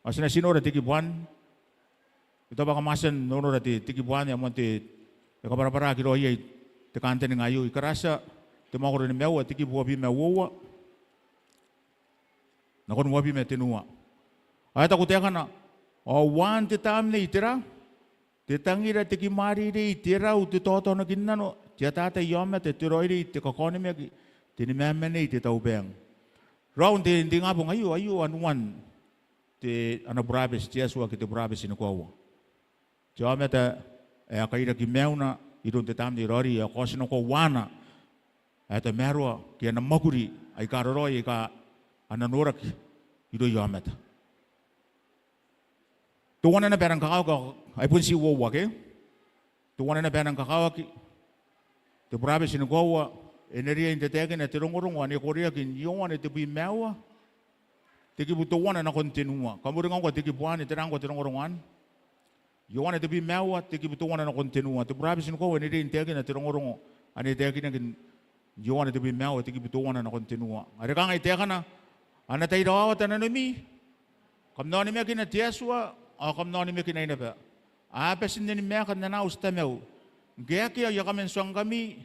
Ao ti na ti nora te kibu anne. I taku bwa kam a tia n nonora te, te kibu anne ae moan te, e kabwarabwaraki raoi iai te kantaninga aio. I Karatia te mwakoro nimaua, te kibu uabwi ma uoua nakon uabwi ma tenua. Ao e taku taekana, ao uaan te Tamnei tera? Te tangira, te kimwareirei, te rau, te taotaonakinnano, te atatai aomata, te raoiroi, te kakaonimaki, te nimamanei, te taubaang. Raou n te, n te ingabong aio, aio anuan te, ana burabeti te Atua ke te burabeti ni koaua. Te aomata ae a kairaki maiuna iroun te Tamnei Raoiroi, ae kaotinakoa uaana ae tamaroa ke ana mwakuri aika raraoi aika a na noraki irouia aomata. Teuana naba ae rang kakawaki, ai bon ti uoua ke? Teuana naba ae rang kakawaki, te burabeti ni koaua e na riai n tataekina te rongorongo ane koreaki n Ioane tebwi ma aua, te kibu teuana nakon tenua. Kam uringa ngkoa te kibu anne, tera ngkoa te rongorongo anne? Ioane tebwi ma aua, te kibu teuana nakon tenua. Te burabeti ni koaua e na riai n taekina te rongorongo ane taekinaki n Ioane tebwi ma aua, te kibu teuana nakon tenua. Are kangai taekana, a na tai rawawata nanomi. Kam na onimakina te Atua, ao kam na onimakinai naba. A bati n onimaaka n ana auti Tamau. Ngke akea, I a kaman tuangkami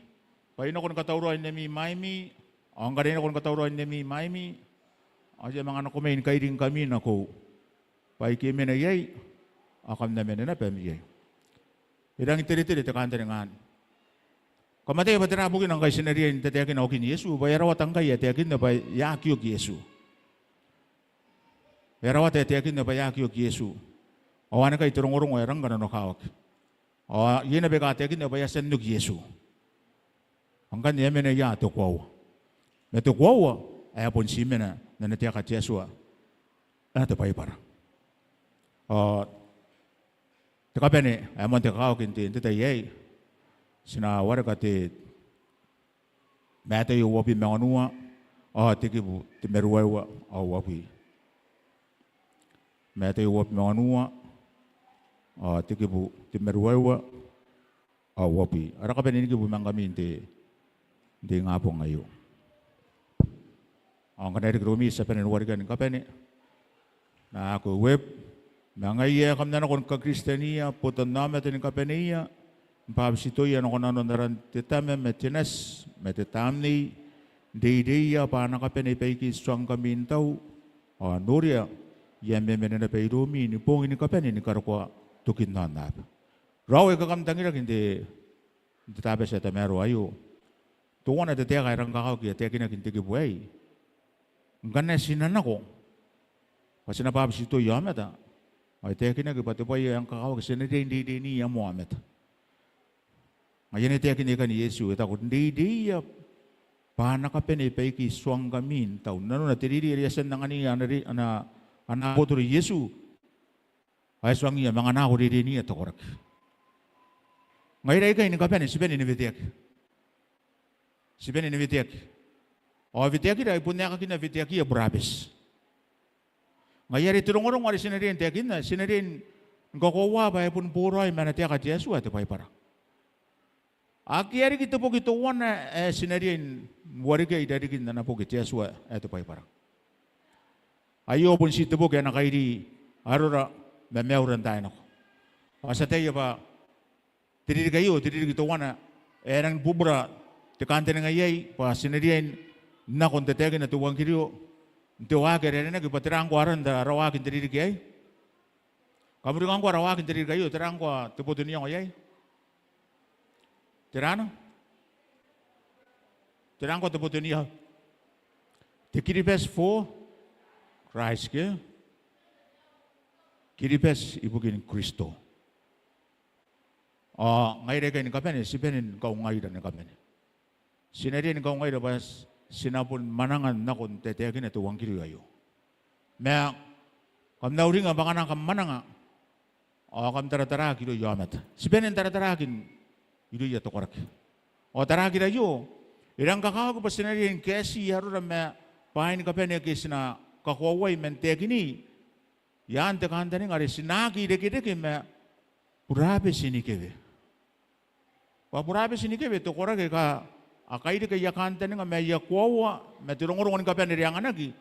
bwa I nako ni katauraoi n ami mwaimi, ao ngkana I nako ni katauraoi n ami mwaimi, ao I a manga nako mai ni kairingkami nakou. Bwa ike I mena iai, ao kam na mena naba mai iai. E rangi n teretere te kantaninga anne. Kam ataia bwa tera bukina ngkai ti na riai n tataekina okin Iesu, bwa e a rawata ngkai ae taekinna bwa e a aki oki Iesu. E a rawata ae taekinna bwa e a aki oki Iesu. Ao anne ngkai te rongorongo ae rang kananokawaki. Ao iai naba aika taekinna bwa e a tia n oki Iesu. Ao ngkanne e a mena ia te koaua? Ma te koaua ae bon ti mena n ana taeka te Atua ae te Baibara. Ao te kabane ae moan te kakawaki n te, n te tai aei, ti na wareka te Mataio uabwi ma wanua, ao te kibu te maruaiwa ao uabwi. Mataio uabwi ma wanua, ao te kibu te maruaiwa ao uabwi. Ara kabane ni kibu ma ngkami n te, n te ingabong aio. Ao ngkana e reke iroumi ti a bane ni warekia ni kabane. N na aki web. Ma ngaia ae kam na nako ni kakiristeniia botannaomata ni kabaneia, ni bwabetitoia nako nanon aran te Tama ma te Nati ma te Tamnei, n reireia bwa a na kabane baike ti tuangkami n tau, ao noria, I a memena naba iroumi ni boong ni kabane ni karokoa tokin aonnaba. Raoi ae kam tangiraki n te, n te Tabati ae tamaroa aio. Teuana te taeka ae rang kakawaki ae taekinaki n te kibu aei. Ngkana ti na nako bwa ti na bwabetitoia aomata, ao e taekinaki bwa te bwai ae rang kakawaki ti na riai n reireinia moa aomata. Ngaia anne taekinan Iesu, e taku n reireia bwa a na kabane baike ti tuangkami n tau. Nanona te reirei are e a tia n anganiia ana, ana, ana abotoro Iesu, ao e tuangiia manga nako reireinia te koraki. Ngaira aikai ni kabane, ti bane ni weteaki. Ti bane ni weteaki. Ao weteakira ai bon aekakin weteakiia burabeti. Ngaia are te rongorongo are ti na riai n taekinna, ti na riai ni kakoaua bwa e boni boraoi ma ana taeka te Atua ae te Baibara. Akea riki te boki teuana ae ti na riai n warekia i rarikin ana boki te Atua ae te Baibara. Aio bon ti te boki ae na kairi arora ma maiura n taai nako. Ao ti ataia bwa te ririki aio, te ririki teuana ae rangi ni bubura te kantaninga iai, bwa ti na riai n nako n tataekina te euangkerio n te waaki are aranaki bwa tera ngkoa aran ara waaki n te ririki aei. Kam uringa ngkoa ara waaki n te ririki aio, tera ngkoa te boto n iango iai? Tera anne? Tera ngkoa te boto n iango? Te Kiribati for Christ, ke? Kiribati ibukin Kristo. Ao ngaira aikai ni kabane, ti bane ni kaungaira ni kabane. Ti na riai ni kaungaira bwa ti na bon mwananga n nako n tataekina te euangkerio aio. Ma kam na uringa bwa ngkana kam mwananga ao kam tarataraaki irouia aomata. Ti bane n tarataraaki irouia te koraki. Ao taraakira aio e rang kakawaki bwa ti na riai ni kaeti arora ma bwaai ni kabane ake ti na kakoauai man taekinna i aan te kantaninga are ti na aki irekereke ma burabeti ni kewe. Bwa burabeti ni kewe te koraki aika a kaireke aia kantaninga ma aia koaua ma te rongorongo ni kabane are anganaki,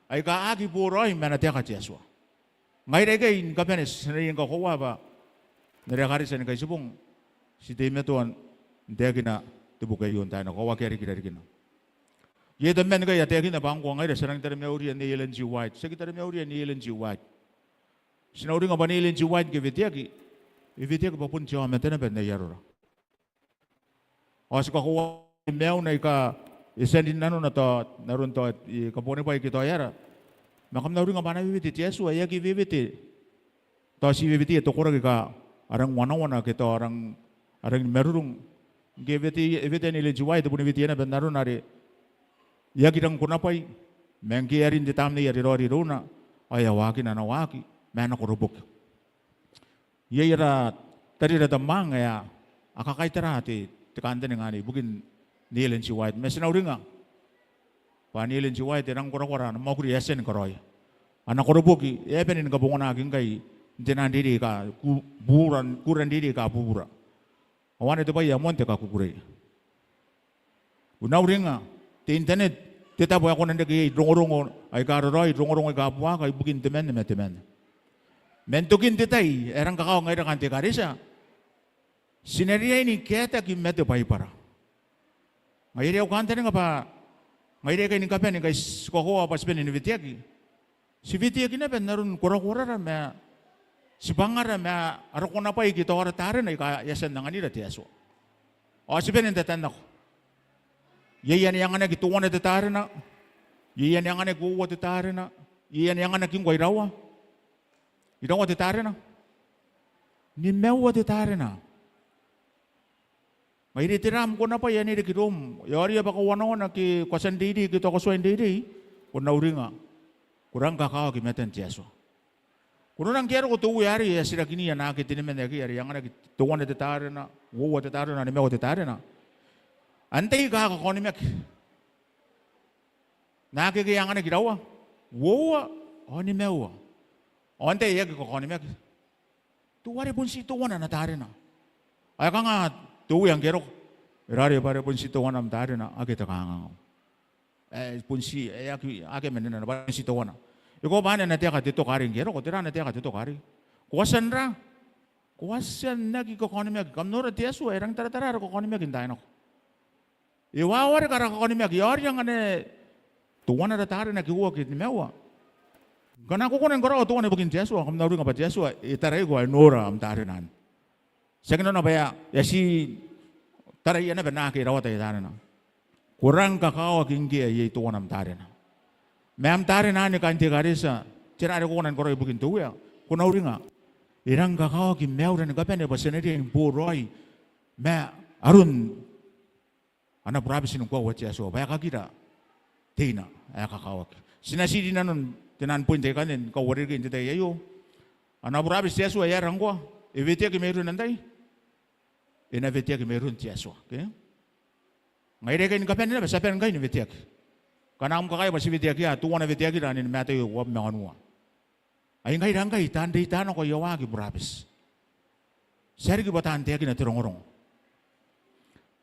aika a aki boraoi ma ana taeka te Atua. Ngaira aikai ni kabane ti na riai ni kakoaua bwa n ara ekaretia ni Kaitibong ti teimatoa n taekina te boki aio n taai nako, ao akea riki i rarikina. Iai tabeman ngkai a taekinna bwa ngkoa ngaira ti a rangi n taromauriia Nei Ellen G. White. Ti aki taromauriia Nei Ellen G. White. Ti na uringa bwa Nei Ellen G. White ngke e weteaki, e weteaki bwa bon te aomata naba n ai arora. Ao ti kakoaua maiuna aika e tia n rin nanona tao n aron tao e kabuanibwai ke tao e aera. Ma kam na uringa bwa ana wewete te Atua, e aki wewete tao ti weweteia te koraki aika a rangi wanawana ke tao a rangi, a rangi ni marurung. Ngke e wetea, e wetea Nei Ellen G. White, e boni weteia naba n arona are e aki rangi konabwai, ma ngke e a rin te Tamnei are raoiroi irouna ao e a waakina ana waaki ma ana koroboki. Iai ara tarira tabeman ae a kakaitara te, te kantaninga anne ibukin Nei Ellen G. White. Ma ti na uringa bwa Nei Ellen G. White e rangi korakora ana mwakuri ae e a tia ni karaoia. Ana koroboki e a bane ni kabonganaki ngkai n te nang reirei aika ku-, bubura, kuura n reirei aika bubura. Ao anne te bwai ae moan te kakukurei. Ko na uringa, te internet, te tabo ae ko na reke iai rongorongo aika raraoi, rongorongo aika buaka ibukin temanna ma temanna. Man tokin te tai ae rang kakawaki ngaira kaain te ekaretia, ti na riai ni kaetaki ma te Baibara. Ngaia are au kantaninga bwa ngaira aikai ni kabane ngkai ti kakoaua bwa ti bane ni weteaki, ti weteaki naba n aron korakorara ma tibwangara ma ara konabwai ke tao ara tarena aika e a tia n anganira te Atua. Ao ti bane n tatannako. Iai ane anganaki teuana te tarena, iai ane anganaki uoua te tarena, iai ane anganaki ngkoa iraua, iraua te tarena, nimaua te tarena. Ngaia are tera am konabwai ae reke iroum? E aoria bwa ko wanawana ke ko a tia n reirei ke tao ko tuai n reirei? Ko na uringa, ko rang kakawaki i matan te Atua. Ko nora ngke e a roko te Uea arei ae e a tirakinia naake teniman aike are anganaki teuana te tarena, uoua te tarena, nimaua te tarena. Antai aika a kakaonimaki? Naake ake a anganaki iraua, uoua ao nimaua. Ao antai ae aki kakaonimaki? Teuare bon ti teuana ana tarena. Ao e kanga te Uea ngke e roko? E raoiroi bwa are bon ti teuana am tarena, akea te kanganga. E, bon ti, e aki, akea manenana bwa are bon ti teuana. E koaua bwa anne ana taeka te toka arei ngke e roko, tera ana taeka te toka arei? Ko a tia n ra, ko a tia n aki kakaonimaki. Kam nora te Atua e rangi n taratara ara kakaonimaki n taai nako. E wawareka ara kakaonimaki, e aoria ngkanne teuana ara tarena ke uoua ke nimaua. Ngkana ko kona ni karaoa teuana ibukin te Atua, kam na uringa bwa te Atua e taraiko ao e nora am tarena anne. Tiaki nanona bwa e a, e a ti taraia naba naake e rawata aia tarena. Ko rang kakawaki ngke iai teuana am tarena. Ma am tarena anne kaain te ekaretia, tera are ko kona ni karaoa ibukin te Uea? Ko na uringa, e rang kakawaki maiura ni kabane bwa ti na riai ni boraoi ma aron ana burabeti ni koaua te Atua, bwa e kakira teina ae kakawaki. Ti na ti rinanon te naan point aikanne ni kauarerekei n te tai aio. Ana burabeti te Atua e aera ngkoa? E weteaki mairoun antai? E na weteaki mairoun te Atua, ke? Ngaira aikai ni kabane naba ti a bane ngkai ni weteaki. Ngkana kam kakaea bwa ti weteaki, a teuana weteakira anne ni Mataio uabwi ma wanua. Ai ngaira ngkai taan reita nako aia waaki burabeti. Ti a riki bwa taan taekina te rongorongo.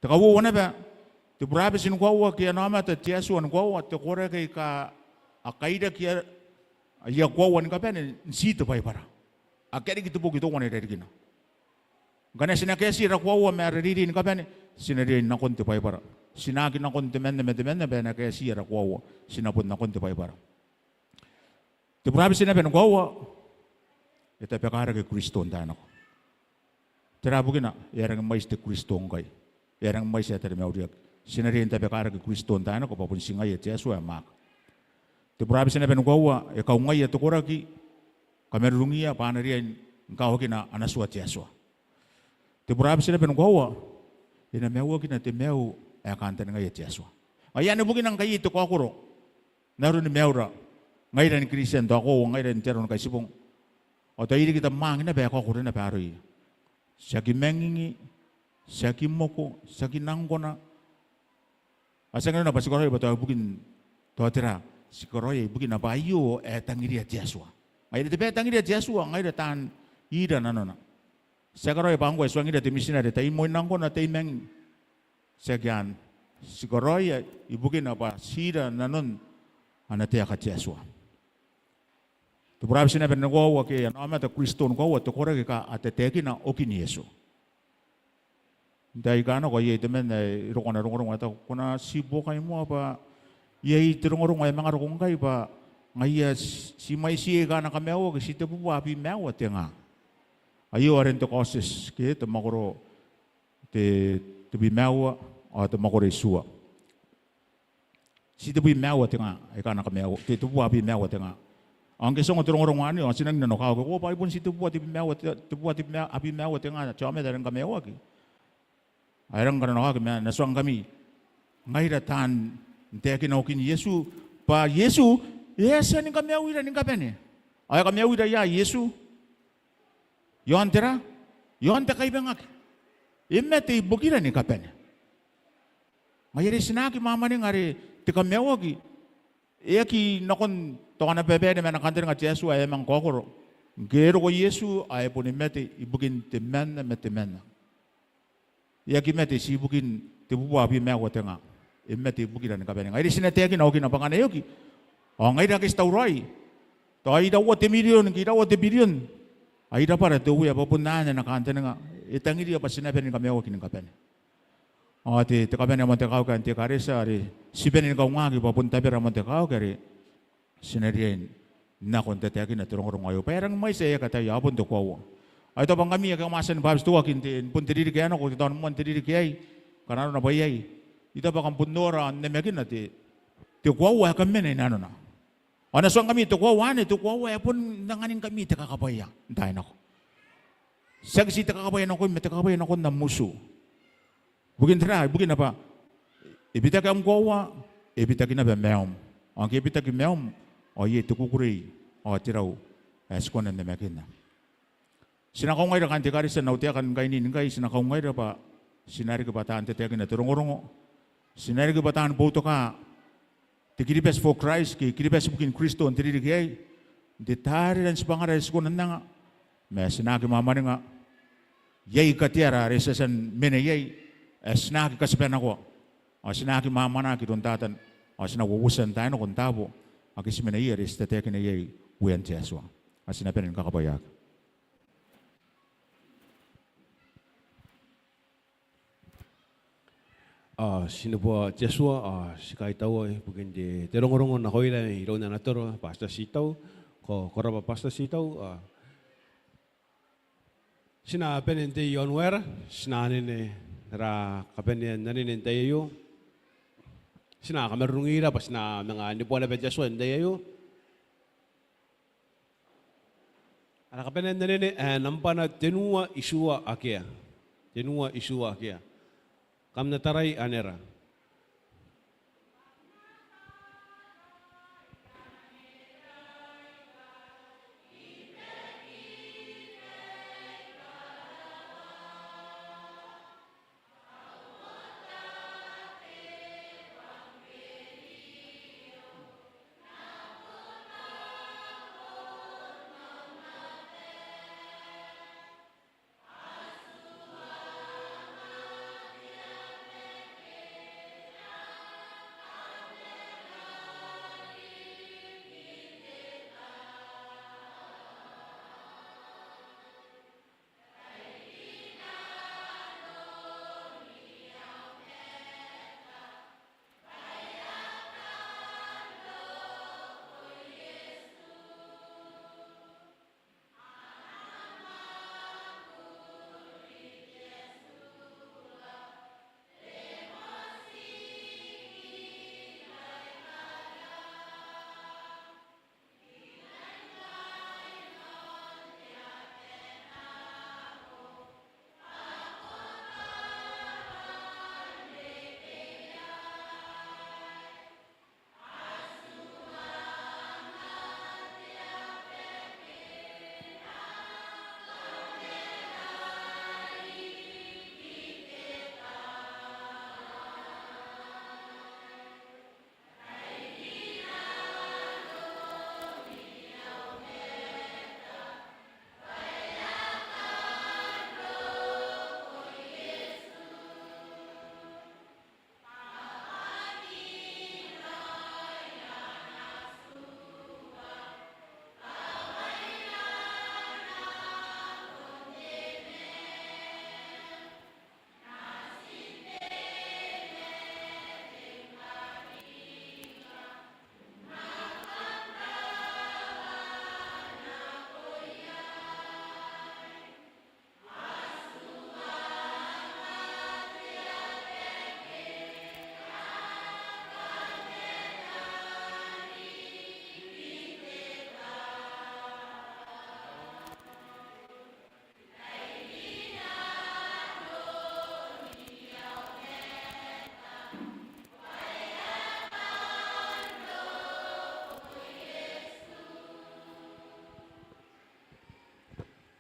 Te kauoua naba, te burabeti ni koaua ke ana aomata te Atua ni koaua, te koraki aika a kairaki aia koaua ni kabane n ti te Baibara. Akea riki te boki teuana i rarikina. Ngkana ti na kaeti ara koaua ma ara reirei ni kabane, ti na riai n nakon te Baibara. Ti na aki nakon temanna ma temanna bwa e na kaeti ara koaua. Ti na bon nakon te Baibara. Te burabeti naba ni koaua e tabekarake Kristo n taai nako. Tera bukina? E a rangi mwaiti te Kristo ngkai. E a rangi mwaiti ae taromauriaki. Ti na riai n tabekarake Kristo n taai nako bwa bon ti ngaia te Atua ae mwaaka. Te burabeti naba ni koaua e kaungaia te koraki kamarurungiia bwa a na riai ni kawakina ana tua te Atua. Te burabeti naba ni koaua e na maiuakina te maiu ae kantaningaia te Atua. Ngaia anne bukina ngkai iai te kaokoro n aroni maiura ngaira ni Kristian, tao koaua ngaira n te Aro ni Kaitibong. Ao tao I riki tabemangaanga naba ae kaokoro naba aroia. Ti aki mangingi, ti aki moko, ti aki nangkona. Ao ti aki nanona bwa ti karaoia bwa tao ibukin tao tera, ti karaoia ibukina bwa aio ae tangiria te Atua. Ngaira te bwai ae tangiria te Atua, ngaira taan ira nanona. Ti aki karaoia bwa ngkoa e tuangira te mitinare, tai moi nangkona, tai mangingi. Ti aki anne. Ti karaoia ibukina bwa ti ira nanon ana taeka te Atua. Te burabeti naba ni koaua ke ana aomata Kristo ni koaua te koraki aika a tataekina okin Iesu. N taai aika nako ao iai temanna ae e roko ana rongorongo ae taku, ko na ti buokai moa bwa iai te rongorongo ae manga roko ngkai bwa ngaia ti, ti mwaitiia aika a na kamaiuaki ti tebubua abwi ma aua te nga. Aio are n te Kaotioti ke te mwakoro te, tebwi ma aua ao te mwakoro itiua. Ti tebwi ma aua te nga aika a na kamaiua, te, tebubua abwi ma aua te nga. Ao ngke ti ongo te rongorongo anne ao ti nangi nanokawaki, ko bwa ai bon ti tebubua tebwi ma aua te, tebubua tebwi ma, abwi ma aua te nga te aomata ae rang kamaiuaki. Ae rang kananokawaki ma N na tuangkami ngaira taan taekina okin Iesu, bwa Iesu e a tia ni kamaiuira ni kabane. Ao e kamaiuira ia Iesu? Iaon tera? Iaon te kaibangaki. E mate ibukira ni kabane. Ngaia are ti na aki mwamwaninga are te kamaiuaki e aki nakon tao ana bane ma ana kantaninga te Atua ae e a manga kaokoro. Ngke e roko Iesu ao e boni mate ibukin temanna ma temanna. E aki mate ti ibukin tebubua abwi ma aua te nga. E mate ibukira ni kabane. Ngaia are ti na taekina okina bwa ngkana e oki ao ngaira ake ti tauraoi, tao iraua te mirion ke iraua te birion, ai rabwara te Uea bwa bon anne ana kantaninga. E tangiria bwa ti na bane ni kamaiuaki ni kabane. Ao te, te kabanea moan te kakauki n te ekaretia are ti bane ni kaungaki bwa bon tabera moan te kakauki are ti na riai n nako n tataekina te rongorongo aio. Bwa e rangi mwaiti ae e aki ataia, ao bon te koaua. Ao I taku bwa ngkami ake kam a tia ni bwabetitoaki n te, bon te ririki ae nako, te taon moan te ririki aei, ngkana arona bwa iai, I taku bwa kam bon nora ao n namakina te, te koaua ae kam mena inanona. Ao N na tuangkami te koaua anne, te koaua ae bon anganingkami te kakabwaia n taai nako. Tiaki ti te kakabwaia nakoim, ma te kakabwaia nakon am utu. Ibukin tera? Ibukina bwa e bitaki am koaua, e bitaki naba maium. Ao ngke e bitaki maium ao iai te kukurei ao te rau ae ti kona n namakinna. Ti na kaungaira kaain te ekaretia n au taeka ni kainii ngkai, ti na kaungaira bwa ti na riki bwa taan tataekina te rongorongo. Ti na riki bwa taan boutoka te Kiribati for Christ ke Kiribati ibukin Kristo n te ririki aei, n te tarira n tibwangara ae ti kona n anga. Ma ti na aki mwamwaninga iai kateara are ti a tia n mena iai ae ti na aki katibanakoa. Ao ti na aki mwamwanaki iroun Tatan, ao ti na uouotia n taai nako n taabo Ao ke ti mena iai are ti taekina iai uean te Atua. Ao ti na bane ni kakabwaiaki. Ao ti neboa te Atua, ao ti kaitaua ibukin te, te rongorongo nakoira iroun ana toro, Pastor Titau, ko, ko rabwa Pastor Titau, ao ti na bane n tei i aon waera, ti na anene ara kabanean anene n tai aio. Ti na kamarurungira bwa ti na manga neboa naba te Atua n tai aio. Ara kabanean anene ae nambana tenua itiua akea. Tenua itiua akea. Kam na tarai anera.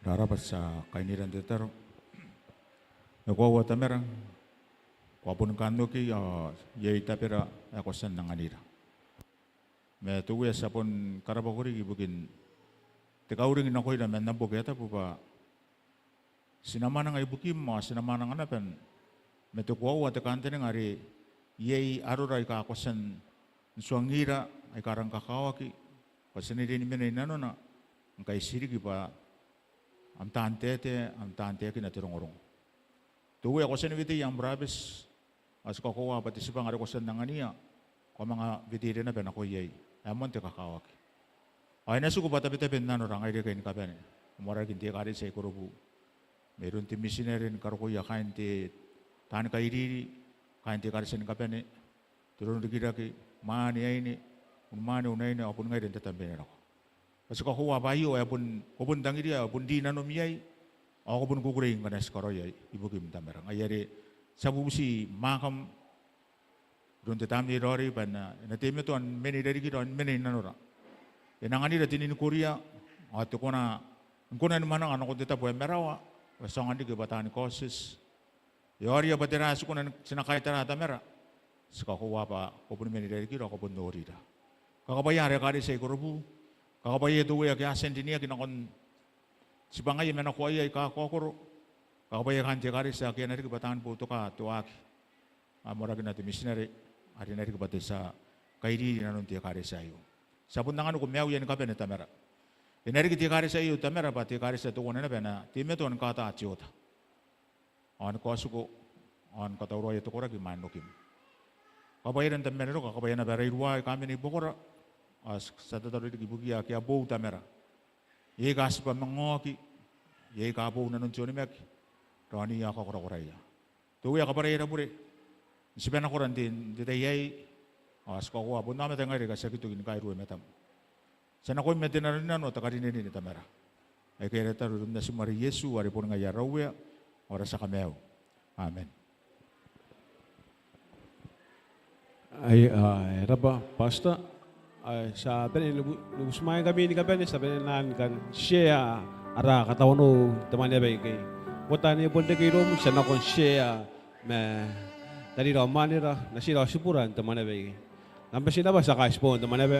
Rarabwa, ti a kainira n tataro. E koaua Tamara, ko a boni kan oki ao iai tabera ae ko tia n anganira. Ma te Uea, ti a bon karabwako riki ibukin te kauring nakoira man am boki ae tabu bwa ti na mwananga ibukim ao ti na mwananga naba ma te koaua, te kantaninga are iai arora aika ko tia n tuangira aika rang kakawaki bwa ti na riai ni mena i nanona ngkai ti riki bwa am taan taetae, am taan taekina te rongorongo. Te Uea, ko tia ni weteia am burabeti ao ti kakoaua bwa te tibwanga are ko tia n angania ko a manga weteira naba nako iai ae moan te kakawaki. Ao e na tiku bwa tabetabe n nanora ngaira aikai ni kabane, am aoraki n te ekaretia i Korobu, mairoun te mitinare ni karokoia kaain te taani kairiri, kaain te ekaretia ni kabane, te roronrikirake, mwaane aine, unimwaane unaine ao boni ngaira n tatamnei nako. Bwa ti kakoaua bwa aio ae bon, ko bon tangiria, ae bon ri nanom iai ao ko boni kukurei ngkana ti karaoia ibukim Tamara. Ngaia are ti a bubuti mwaakam iroun te Tamnei Raoiroi bwa e na, e na teimatoa ni mena i rarikira ao ni mena i nanora. E na anganira te ninikoria ao te kona, ni kona ni mwananga nakon te tabo ae marawa, bwa ti aonga n riki bwa taani kaotioti. E aoria bwa tera ae ti kona, ti na kaitara Tamara. Ti kakoaua bwa ko boni mena i rarikira ao ko bon norira. Kakabwaia ara ekaretia i Korobu. Kakabwaia te Uea ake a tia n rineaki nakon tibwangaia ma nakoaia aika kakaokoro. Kakabwaia kaain te ekaretia ake a na riki bwa taani boutoka te waaki, am aoraki n te mitinare are e na riki bwa te tia kairiri inanon te ekaretia aio. Ti a bon anganiko maiuia ni kabane Tamara. E na riki te ekaretia aio Tamara bwa te ekaretia teuana naba ae na teimatoa ni kaota te oota ao ni kaotiko ao ni katauraoia te koraki imwain okim. Kakabwaia naba n te mamaroka, kakabwaia naba ara iruwa aika mena i buakora. Ao ti a tataro riki ibukiia ake a boou Tamara, iai aika tibwa manga oki, iai aika boou nanon te onimaki, raoniia ao kakorakoraia. Te Uea, kabwarai ara bure n tibwa nakora n te, n te tai aei. Ao ti kakoaua bon aomata ngaira aika ti aki toki ni kairua i matam. Ti a nakoim ma te nanorinano ao te karinerine Tamara. Aikai ara tataro n aran Natim are Iesu are boni ngaia ara Uea ao ara tia Kamaiu. Amen. Ai, a, e rabwa Pastor. Ai, ti a bane ni bu-, ni butimwaeingkami ni kabane, ti a bane naba ni kan share ara katawanou n te mwaneaba aikai. Botaki ae bon reke iroum, ti a nako n share ma tarira ao mwanera, natiira ao tibura n te mwaneaba aikai. Kam bati n rabwa, ti a kaitibo n te mwaneaba.